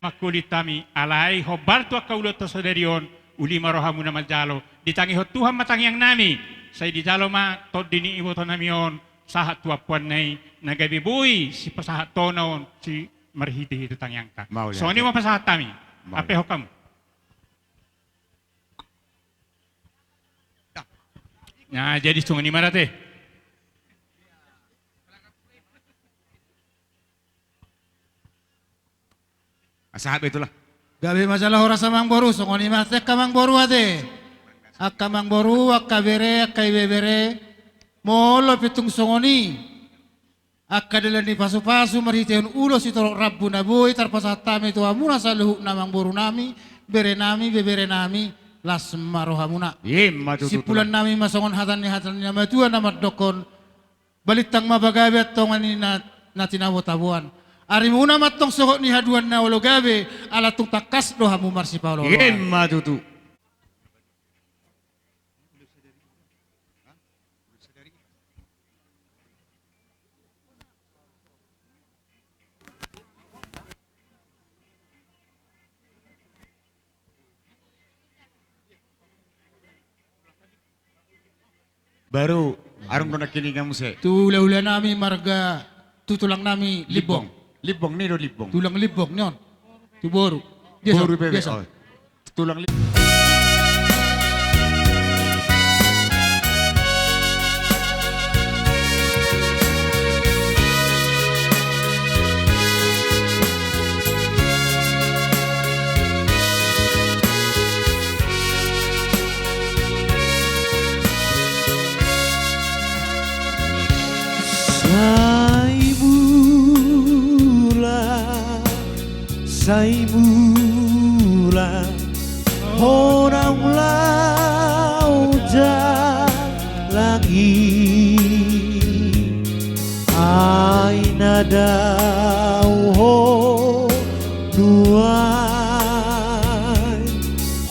Mangkulit hami, alai hombar tu angka ulaonta sadari on, uli ma rohamuna manjalo, ditangihon Tuhan ma tangiangnami, sai dijalo ma tondi ni ibotonami on, sahat tu ampuanna i, na gabe boi sipasahat tona on, si marhite-hite tangiangta. Mauliate. Songon i ma pasahat hami. Mauliate. Ampehon hamu. Na, jadi songon i ma ate. Sahat be tulang. Gabe ma jala horas amang boru, songon i ma ate angka amang boru ate. Angka amang boru, angka bere, angka ibebere. Molo pe tung songon i. Angka dalan ni pasu-pasu marhitehon ulos sitorop rambu na boi tarpasahat hami tu hamuna saluhutna amang borunami, berenami, beberenami, las ma rohamuna. Ima tutu, tulang. Simpulannami ma songon hata ni, hata ni na matua na mandokkon, balintang ma pagabe antong ni na, na tinabo-taboan. Arimuna ma antong sogot ni haduan na olo gabe, ala tung tangkas do hamu marsipaolo-oloan. Ima tutu. Baru, adong do nangkiningan muse. Tu hula-hula nami marga, tu tulang nami Limbong. Limbong. Limbong, ni do Limbong. Tulang Limbong, ni on. Tu boru. Biasa, boru bebe, biasa. Oh. Tulang Limbong. Sai mula, sai mula, ho naung laho jalang i, ai na dao ho nuaeng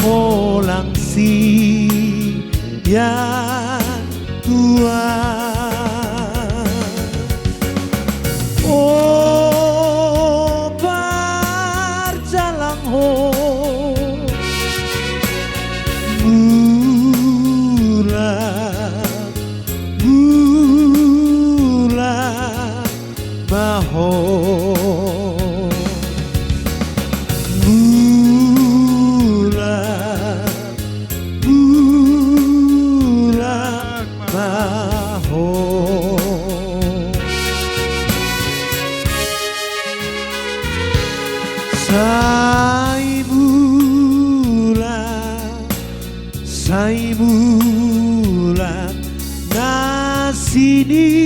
holang sian tuan. O parjalang ho, mula, mula ma ho. Mula, mula ma ho. Sai mula, sai mula na sininta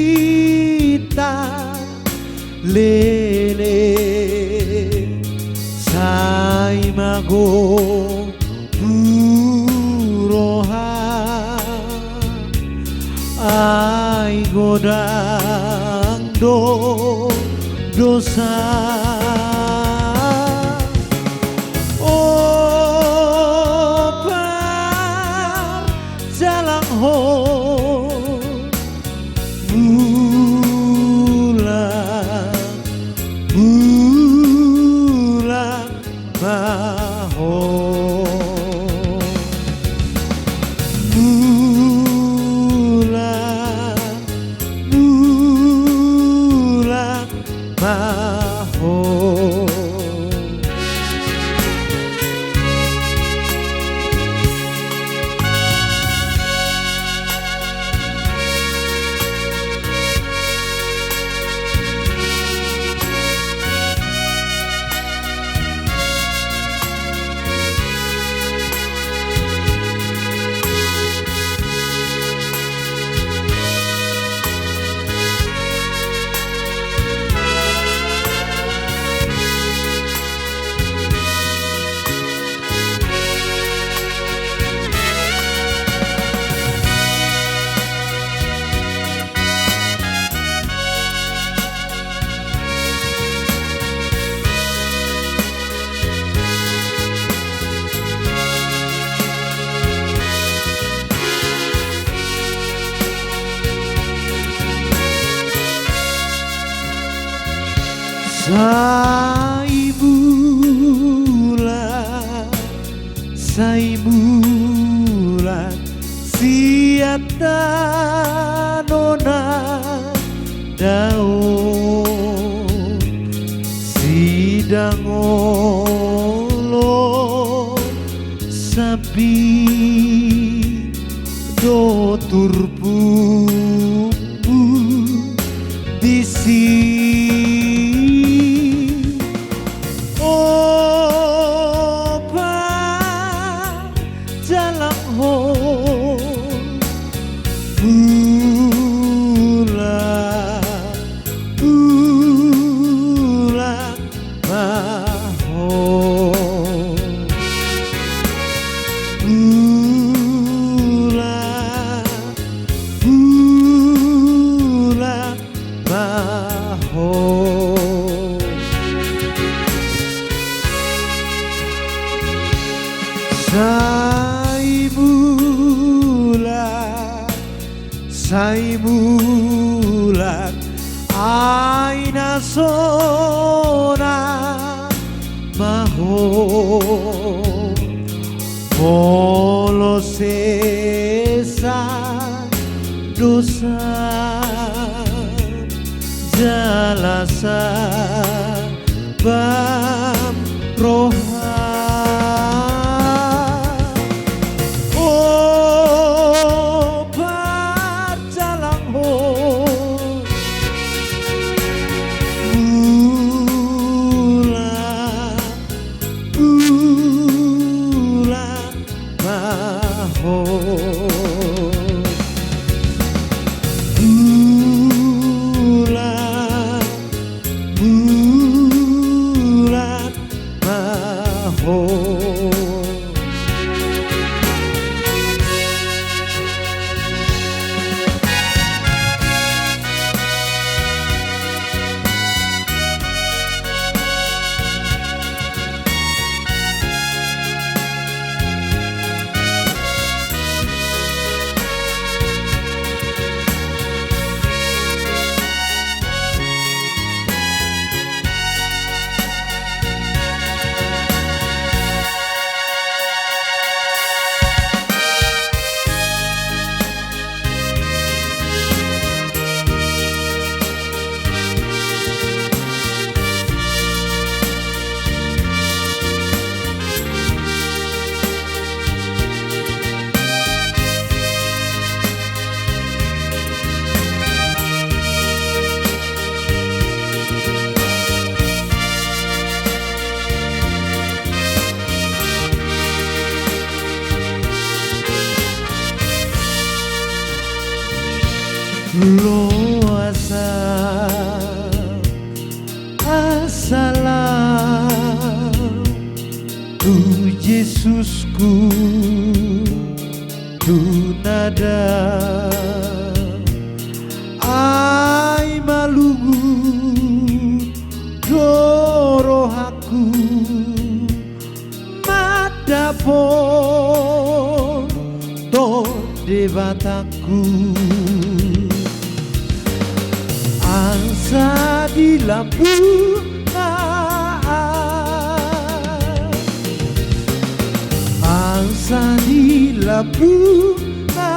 lele, sai mago tu roha, ai godang do dosa. O parjalang ho, mula, Sai mulak, sai mulak sian tano na dao, sidang olo sambing do turpukmu disi. O parjalangkon, mulak, mulak ma ho. Mulak, mulak ma ho. Sai mulak, sai mulak, ai na sonang ma ho. Molo sesa do sa jala sa bam roha. O parjalangkon, mulak, mulak ma ho. Mulak, mulak ma ho. Loas ma salam tu Jesusku tu na dao, ai malungun do rohangku mandapothon Debatangku. Asa di lambungna, asa di lambungna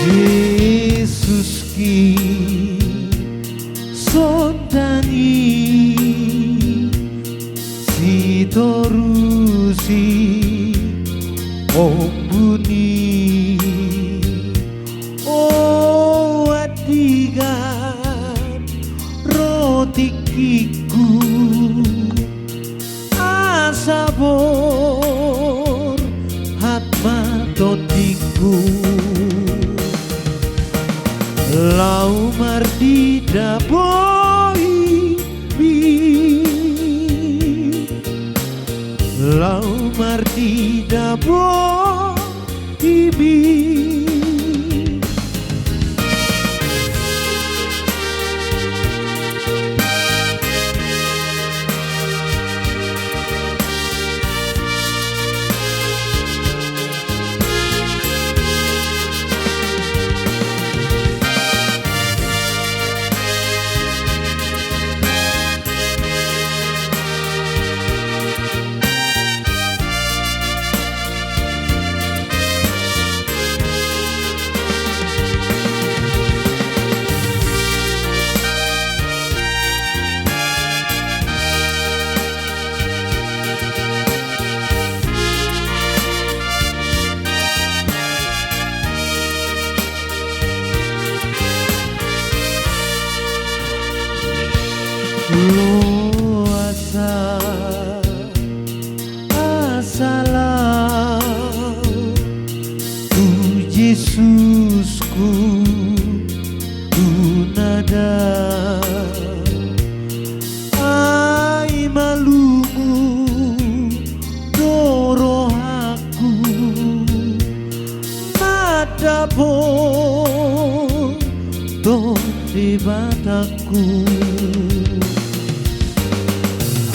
Jesus, sondangi sitorusi ombun i. O andigan ro tingkingku, asa borhat ma tondingku. Laho marnida bohimi, laho marnida bohimi.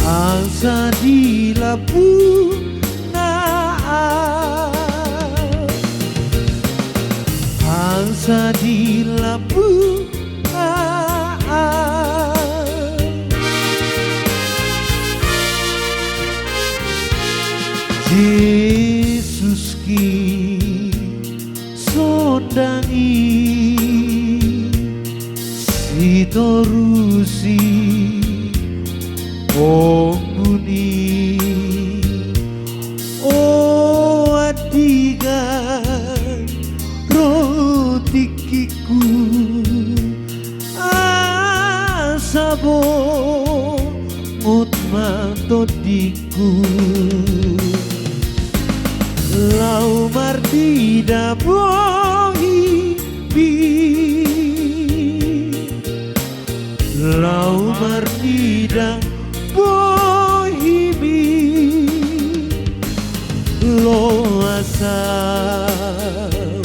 Asa di lambungna, asa di lambungna, Jesus ki sondangi, sitorusi ombun i. O andigan ro tingkingku, asa bongot ma tondingku. Laho marnida bohimi, laho marnida bohimi, loas au,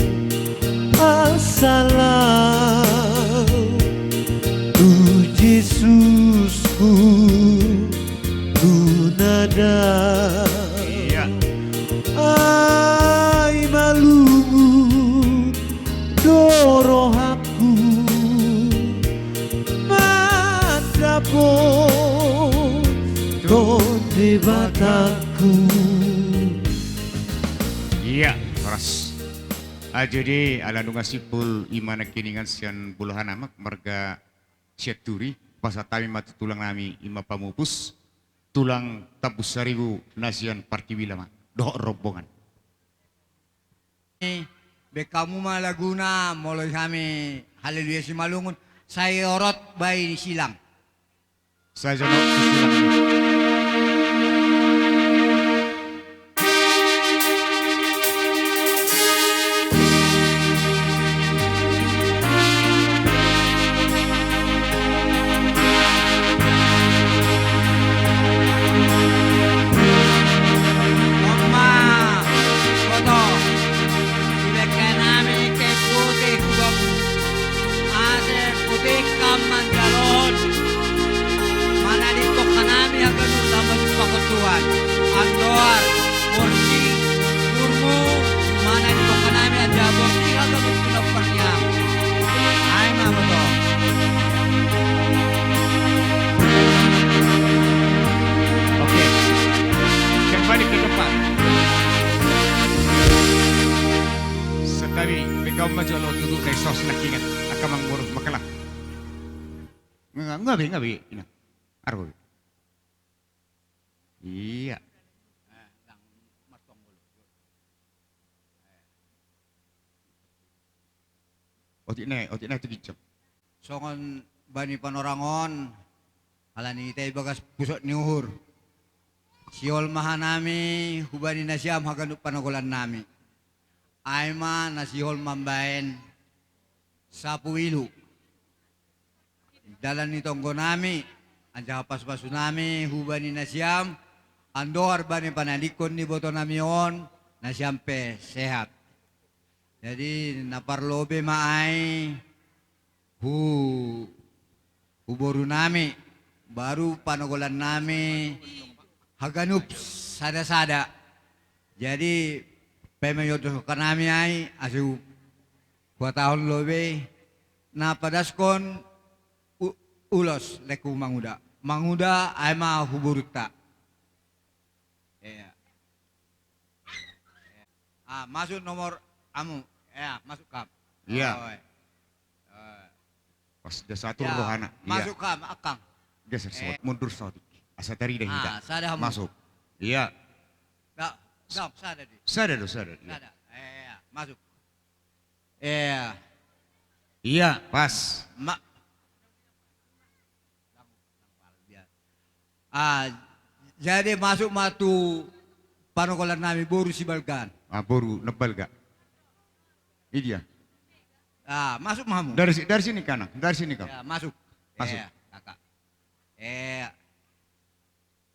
asal au tu Jesusku tu nada. Iya. Ai malungun do rohangku mandapothon Debatangku. Iya, horas. Ah, jadi ala nunga simpul i ma nangkiningan sian Buluhan Amak marga Sianturi, pasahat hami ma tu tulang nami i ma Pamupus, tulang Tambun Saribu na sian Parkibila ma dohot rombongan. Baen hamu ma laguna, molo i hami Haleluya Simalungun, sai orot baen silang. Sai jonok silang. Mama, foto. Ibaen hami kain putih tu hamu. Asa putihkon manjalohon. Manadingkon hanami haganup tamba jumpang Tuhan. Andohar, borsing, umurmu, manadingkon hanami anjaha borsing haganup pinompar ni hamu. Ai ma boto. Oke. Kembali ke tempat. Satabi, beka ma jolo tutu dai sos na kingat. Angka mangurus makelang. Nga, nga be, nga be, ina. Argo be. Iya. Otik na, otik na tu ginjang. Songon bani panorang on, ala ni ita i bagas pusok ni uhur. Sihol ma hanami hubani nasiam haganup panogolan nami. Ai ma na sihol mambaen sapu ilu. Dalan ni tonggo nami, anjaha pasupasu nami hubani nasiam, andohar bani panadingkon ni boto nami on, nasiam pe sehat. Jadi, na parlobe ma ai, hu, hu boru nami, baru panogolan nami, haganup sada-sada. Jadi, paima iondoshon hanami ai, asa hu, huhatahon lobe, na padaskon u-, ulos, lengku manguda. Manguda, ai ma hu borunta. Iya. Ah, masuk nomor hamu. Iya, masuk kam. Iya. Oi. Oi. Pas dia satu rohana. Iya. Masuk kam, akang. Geser saotik, mundur saotik. Asa tarida hita. Ah, sada hamu. Masuk. Iya. Dap, dap, sada di. Sada do, sada. Iya. Sada. Iya, masuk. Iya. Iya, pas. Ma- Ah, jadi masuk ma tu panogolan nami boru Sibalgaan. Ah, boru na balga. I dia. Ah, masuk ma hamu. Dari si-, dari sini kanan, dari sini kau. Ya, masuk. Masuk. Iya, kakak. Iya.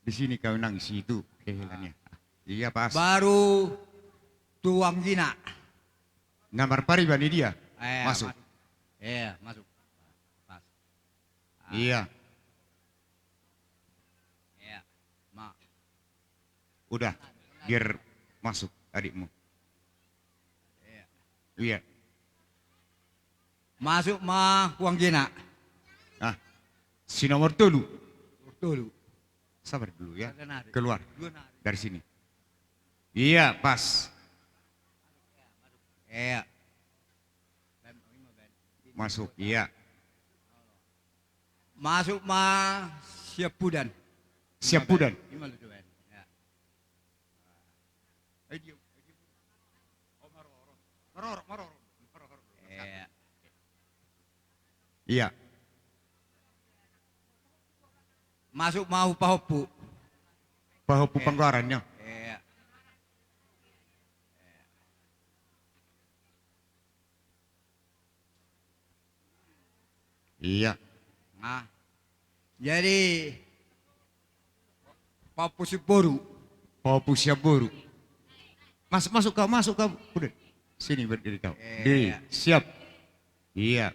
Di sini kau nang, situ kehelannya. Iya, pas. Baru tu anggina. Na marpariban i dia. Eh, masuk. Masuk. Iya, masuk. Pas. Ah. Iya. Iya. Ma. Udah, biar masuk adikmu. Iya. Iya. Masuk ma uang gena. Ah, si nomor tolu. Nomor tolu. Sabar dulu ya. Keluar dari sini. Iya, pas. Iya. Masuk, iya. Masuk ma Siampudan. Siampudan. Ima lu coba. Ya. Ayo, dia, ayo, dia. Oh, maroro. Maroro, maroro. Maroro. Iya. Iya. Masuk ma pahompu. Pahompu panggoaran, ya. Iya. Iya. Nah. Jadi, pahompu siboru. Pahompu siboru. Masuk, masuk kau, masuk kau. Udah. Sini berdiri kau. Iya. Di, siap. Iya.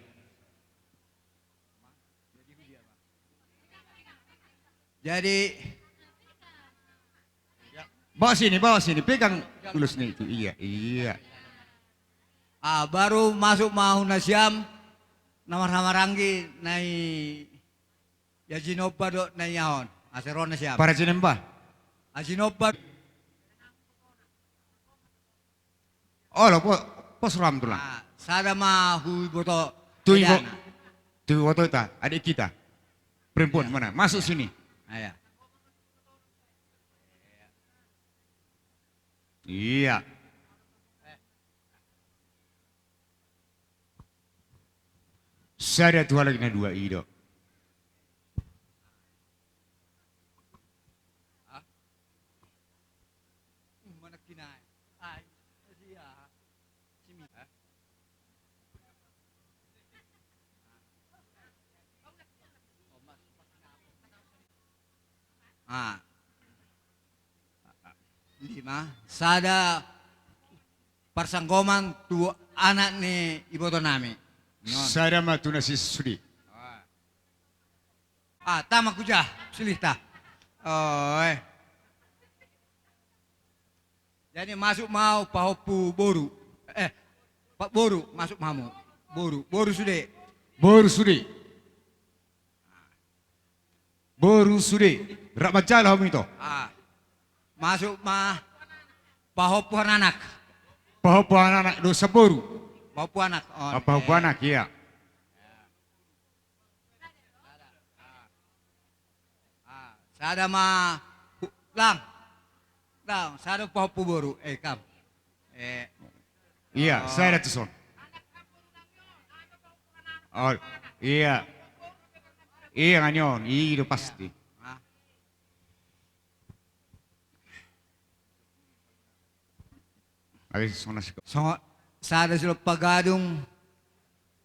Jadi, bawa sini, bawa sini, pegang ulusnya itu. Iya, iya. Ah, baru masuk ma huna siam, na marhamaranggi, na i, ya, jinomba do na i on, asa ro na siam. Para jinomba. Ah, jinomba. Olo, po-, pos roham tulang. Ah, sada ma huboto. Tu ibo-, tu iboto ta, adik kita. Perempuan mana? Masuk sini. Ah, iya. Iya. Sada tu halak na dua i do. Ah. Lima. Sada parsanggoman tu anak ni iboto nami. Sada ma tu na sisudi. Ah, tama kuja, sulihta. Oe. Jadi masuk ma pahompu boru. Eh, pa-, boru, masuk ma hamu. Boru, boru sude. Boru sude. Boru sude. Rap manjalo hamu ito. Ah. Masuk ma pahompu hananak. Pahompu hananak, do saboru. Pahompu anak. Oh, ah, pahompu anak, iya. Ah, sada ma hu-, lang. Lang, sada pahompu boru. Eh, kam. Eh. Iya, oh, sada tu son. Oh, iya. Iya, nga nion. Iya, pasti. Ah. Ai songon na siko. Songon sada silompa gadung,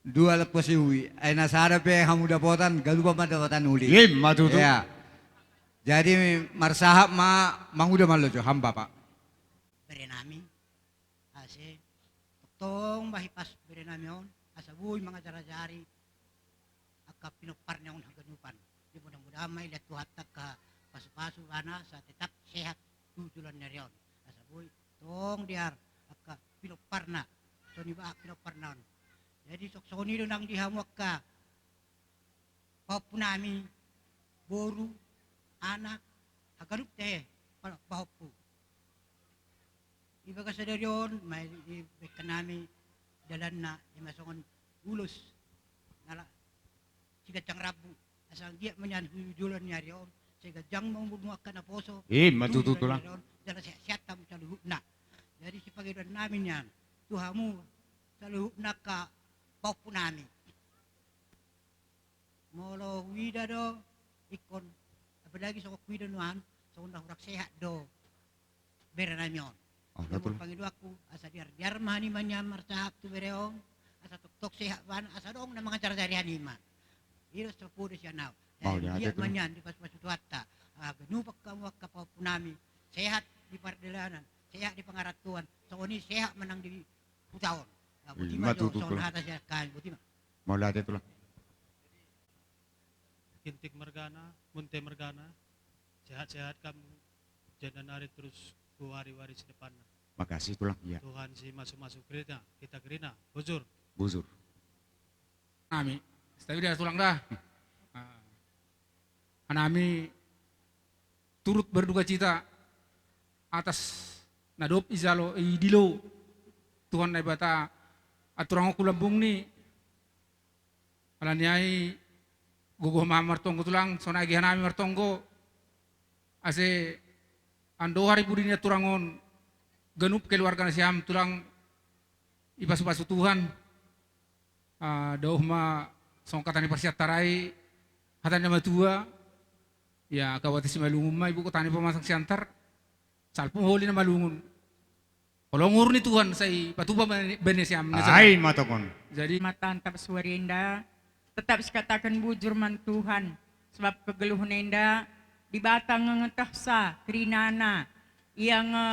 dua lampu siuhi. Ai na sada pe hamu dapotan, ganup ma dapotan uli. Ima tutu. Iya. Jadi marsahap ma, manguda ma lojo, hamu bapak. Bere nami, asa tongtong ma hipas bere nami on, asa boi mangajarajari angka pinomparna on haganupan. Jadi mudah-mudahan ma dilehon Tuhanta angka pasupasu ibana asa tetap sehat tu joloan ni ari on. Asa boi tong diar angka pinomparna, songon i bahat pinomparna on. Jadi songon i do nang di hamu angka pahompu nami, boru, anak, haganup tehe, pa-, pahompu. Di bagasan sadari on ma dibaen hami dalanna, ima songon ulos na la siganjang rambu. Asa anggiat ma nian tu joloan ni ari on sai ganjang ma umurmu angka naposo. Ima tutu tulang. Jala sehat-sehat hamu saluhutna. Jadi sipangidoan nami nian tu hamu saluhutna angka pahompu nami. Molo huida do ingkon, apalagi songon huida nuaeng, songon na hurang sehat do bere nami on. Jadi molo pangidoanku, asa diar-diar ma hanima nian marsahap tu bere on, asa tongtong sehat ibana, asa adong na mangajarajari hanima. I do sapoda sian ahu. Jadi anggiat ma nian dipasupasu Tuhanta, haganupan hamu angka pahompu nami, sehat di pardalanan, sehat di pangarantoan, songon i sehat ma nang di huta on. Ima tutu, tulang. Mauliate, tulang. Ginting mergana, Munte mergana, sehat-sehat kam, janda nari terus tu wari-wari si depanna. Makasih, tulang. Iya. Tuhan si masu-masu kerina, kita kerina, bujur. Bujur. Nami, stabida, tulang, da. Hanami turut berdukacita atas na dob ijalo, idilo Tuhan Naibata aturangonku lambungni. Alani ai gogo ma martonggo, tulang, songon age hanami martonggo. Ase andohar i pudi ni aturangon, ganup keluarga nasiam, tulang, ipasu-pasu Tuhan. Ah, daoh ma songon hata ni parsiantar i, hata ni na matua, ia, angka boatas simalungun ma ibu hata ni pamasang siantar, salpu holi na malungun. Holong uhur ni Tuhan sai patupa bani, bani nasiam. Ai ma tongon. Jadi, ma tantap suari enda, tetap sikataken bujur ma Tuhan, sebab kegeluhna enda, Debata ngetehsa kerinana, ia nge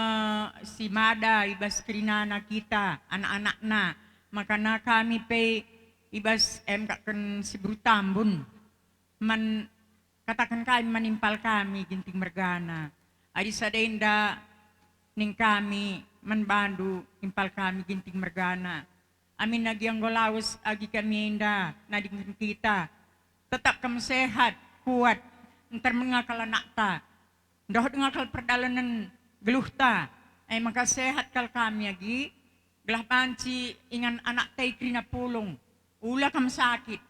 simada ibas kerinana kita, anak-anakna, makana kami pe ibas M K ken si Buru Tambun, man, kataken kami manimpal kami Ginting mergana. Adi sada enda ning kami manbandu impal kami Ginting mergana. Amin agi anggo laos agi kami enda na dingin kita. Tetap kam sehat, kuat, ntar mengakal anakta. Dohot ngakal pardalanan geluhta. Ai maka sehat kal kami agi. Gelah banci ingan anakta i kerina pulung. Ula kam sakit.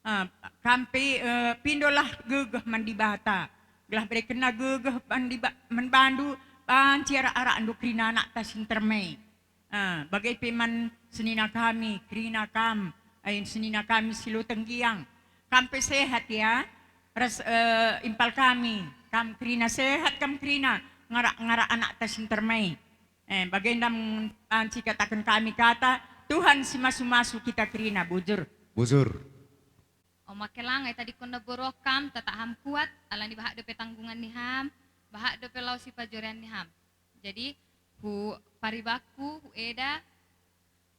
Ah, kam pe, eh, pindolah gegeh mandibata. Gelah berekenna gegeh mandiba-, manbandu, banci arak-arak do kerina anakta sintermai. Ah, bagai pe man senina kami, kerina kam, ai senina kami siloteng giang. Kam pe sehat ya, ras, eh, impal kami, kam kerina sehat, kam kerina ngarak-ngarak anakta sintermai. Eh, bagai ndang banci kataken kami kata, Tuhan simasu-masu kita kerina, bujur. Bujur. O Mangkelang, ai tadingkon namboru on, kam tetap ham kuat, alani bahat dope tanggungan ni ham, bahat dope laos sipajorean ni ham. Jadi, hu paribanku, hu eda,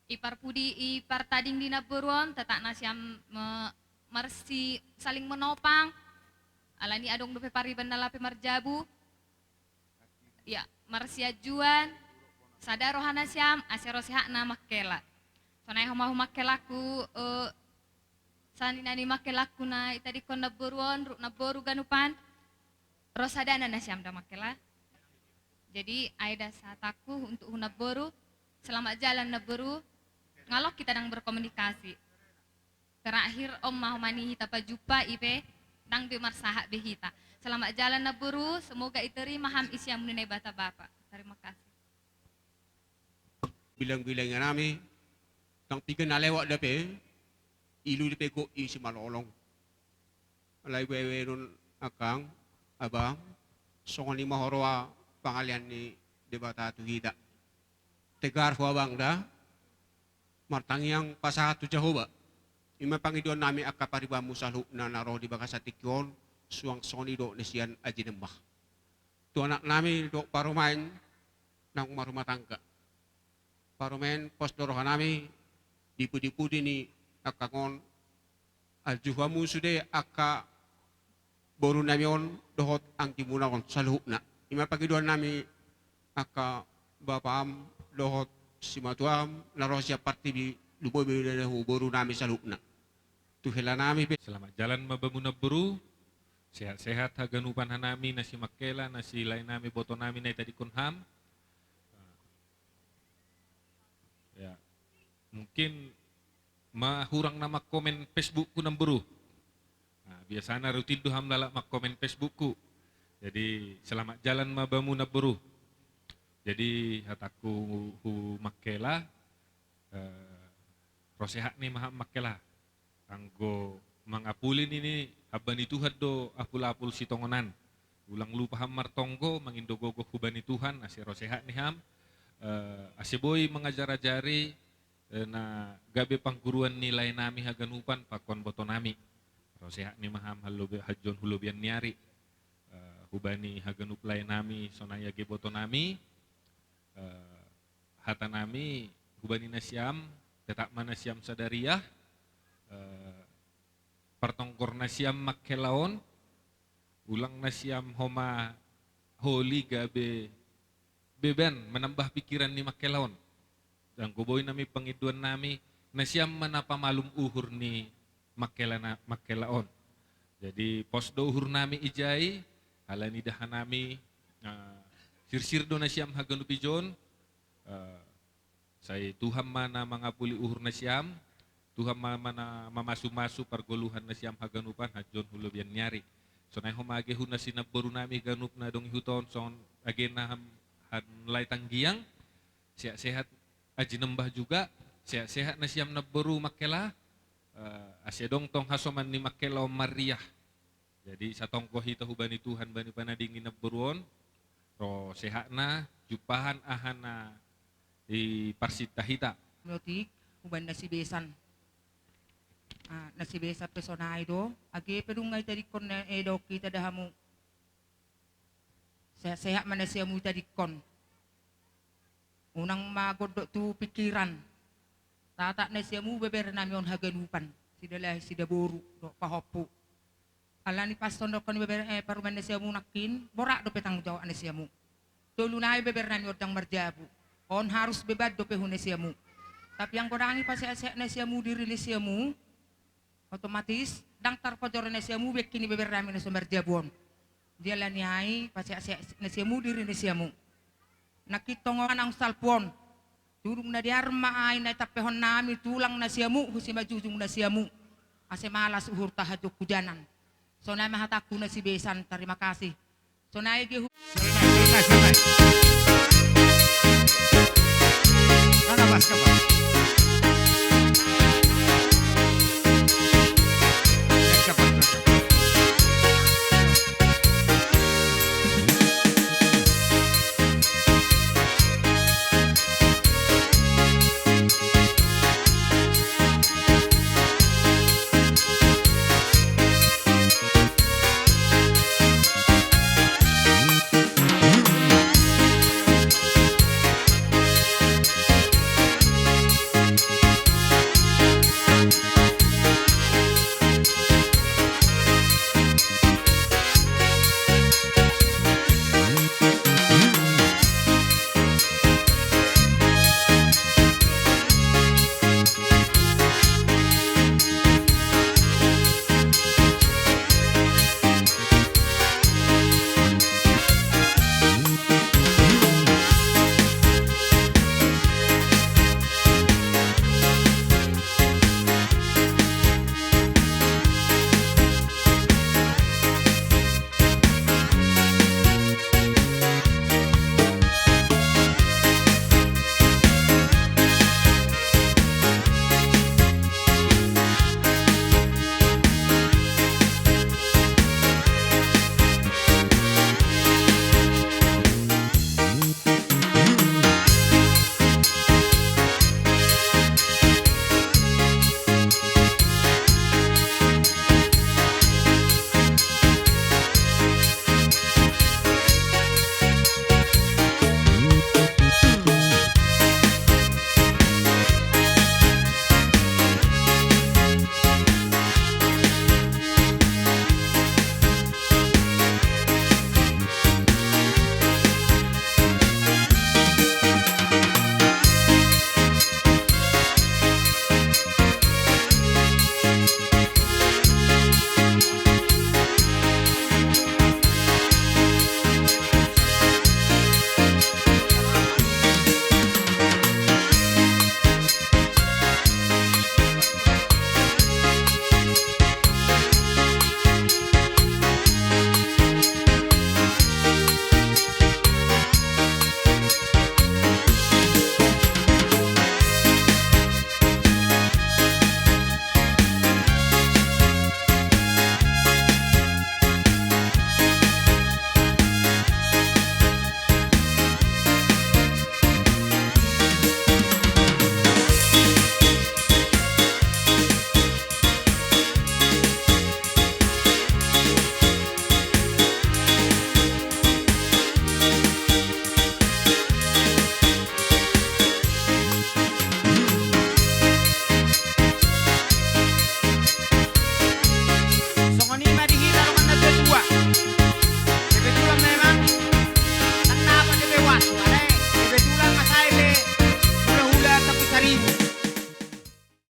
i parpudi, i partading di namboru on, tetap nasiam me-, marsi saling menopang, alani adong dope pariban na lape marjabu, ya, marsianjuan, sada roha nasiam, ase ro sehatna Mangkela. Sonai homa hu Mangkelangku, eh, sanina ni Mangkelangku na i tadingkon namboru on, ruk namboru ganupan, ro sadana nasiam da Mangkela. Jadi, ai da sahatangku untuk hu namboru, selamat jalan namboru, ngalong kita ndang berkomunikasi. Terakhir on ma homa ni hita pajumpa, i pe ndang be marsahat be hita. Selamat jalan namboru, semoga diterima ham isianmu ni Naibata Bapa. Terima kasih. Bilang-bilang nami, ndang piga na lewat dope, ilu dope gok i simalolong. Alai baenon angkang, abang, songon i ma huroha pangalean ni Debata tu hita. Tegar ho abang da, martangiang pasahat tu Jahowa. I ma pangidoan nami angka paribanmu saluhutna na ro di bagasan tingki on, suang songon i dohot na sian aji nembah. Tu anak nami dohot parumaen naung marumah tangga. Parumaen, pos do roha nami di pudi-pudi ni angkang on, anju hamu sude angka boru nami on dohot anggimuna on saluhutna. I ma pangidoan nami angka bapam dohot simatuam na ro sian partingki, lumobi do na hu boru nami saluhutna. Tu hela nami pe. Selamat jalan ma bamu namboru. Sehat-sehat haganupan hanami na si Mangkela, na si lae nami, boto nami na i tadingkon ham. Ya, mungkin ma hurang na mangkomen Facebookku namboru. Nah, biasana rutin do ham lalap mangkomen Facebookku. Jadi, selamat jalan ma bamu namboru. Jadi, hatangku hu Mangkela, eh, ro sehat ni ma ham Mangkela. Anggo mangapuli nini, hamba ni Tuhan do apul-apul sitongonan. Ulang lupa ham martonggo, mangindo gogo hubani Tuhan, ase ro sehat ni ham, eh, ase boi mangajar-ajari, eh, na gabe pangguruan ni lae nami haganupan, pakon boto nami. Ro sehat ni ma ham, halobe-, hanjuan hulobian ni ari. Eh, hubani haganup lae nami, sonai age boto nami, eh, hata nami hubani nasiam, tetap ma nasiam sadariah, eh, partonggor nasiam Manghela on, ulang nasiam homa holi gabe beban manambah pikiran ni Manghela on. Anggo boi nami pangindoan nami, nasiam ma na pamalum uhur ni Manghela na, Manghela on. Jadi pos do uhur nami ijai, alani dahan nami, eh, sirsir do nasiam haganup ijon, eh, sai Tuhan ma na mangapuli uhur nasiam, Tuhan ma, ma na mamasumasu pargoluhan nasiam haganupan hanjon hu lobian ni ari. Sonai homa age hu na sinamboru nami ganup na adong i huta on, songon age na ham-, han lai tanggiang, sehat-sehat Aji Nembah juga, sehat-sehat nasiam namboru Manghela, eh, ase adong tong hasoman ni Manghela on marriah. Jadi satongko hita hubani Tuhan bani panading ni namboru on, ro sehatna, jumpahan aha na i parsinta hita. Miotik, hubani na sibesan. Ah, na sibesan pe sonai do, age pe dung nga itadingkon na, eh, dok hita da hamu. Sehat-sehat ma nasiam i tadingkon. Unang ma gondok tu pikiran. Tatap nasiam i beber nami on haganupan. Sidalahi sidaboru, dohot pahompu. Alani pas sondokkon i beber, eh, parumaen nasiam i nangkin, borat dope tanggung jawab nasiam i. Tolu nai beber nami on ndang marjabu. On harus beban dope hu nasiam i. Tapi anggo ndang i pasehat-sehat nasiam i diri nasiam i, otomatis, ndang tarpojor nasiam i bengki ni beber nami na so marjabu on. Dialani ai, pasehat-sehat nasiam i diri nasiam i. Nangkin tong on naung salpu on. Tuduk na dear ma ai na itampehon nami tulang nasiam i, hu simanjujung nasiam i. Ase malas uhurta hajuhuk hujanan. Sonai ma hatangku na sibesan, tarima kasih. Sonai age hu- Sonai, sonai, sonai.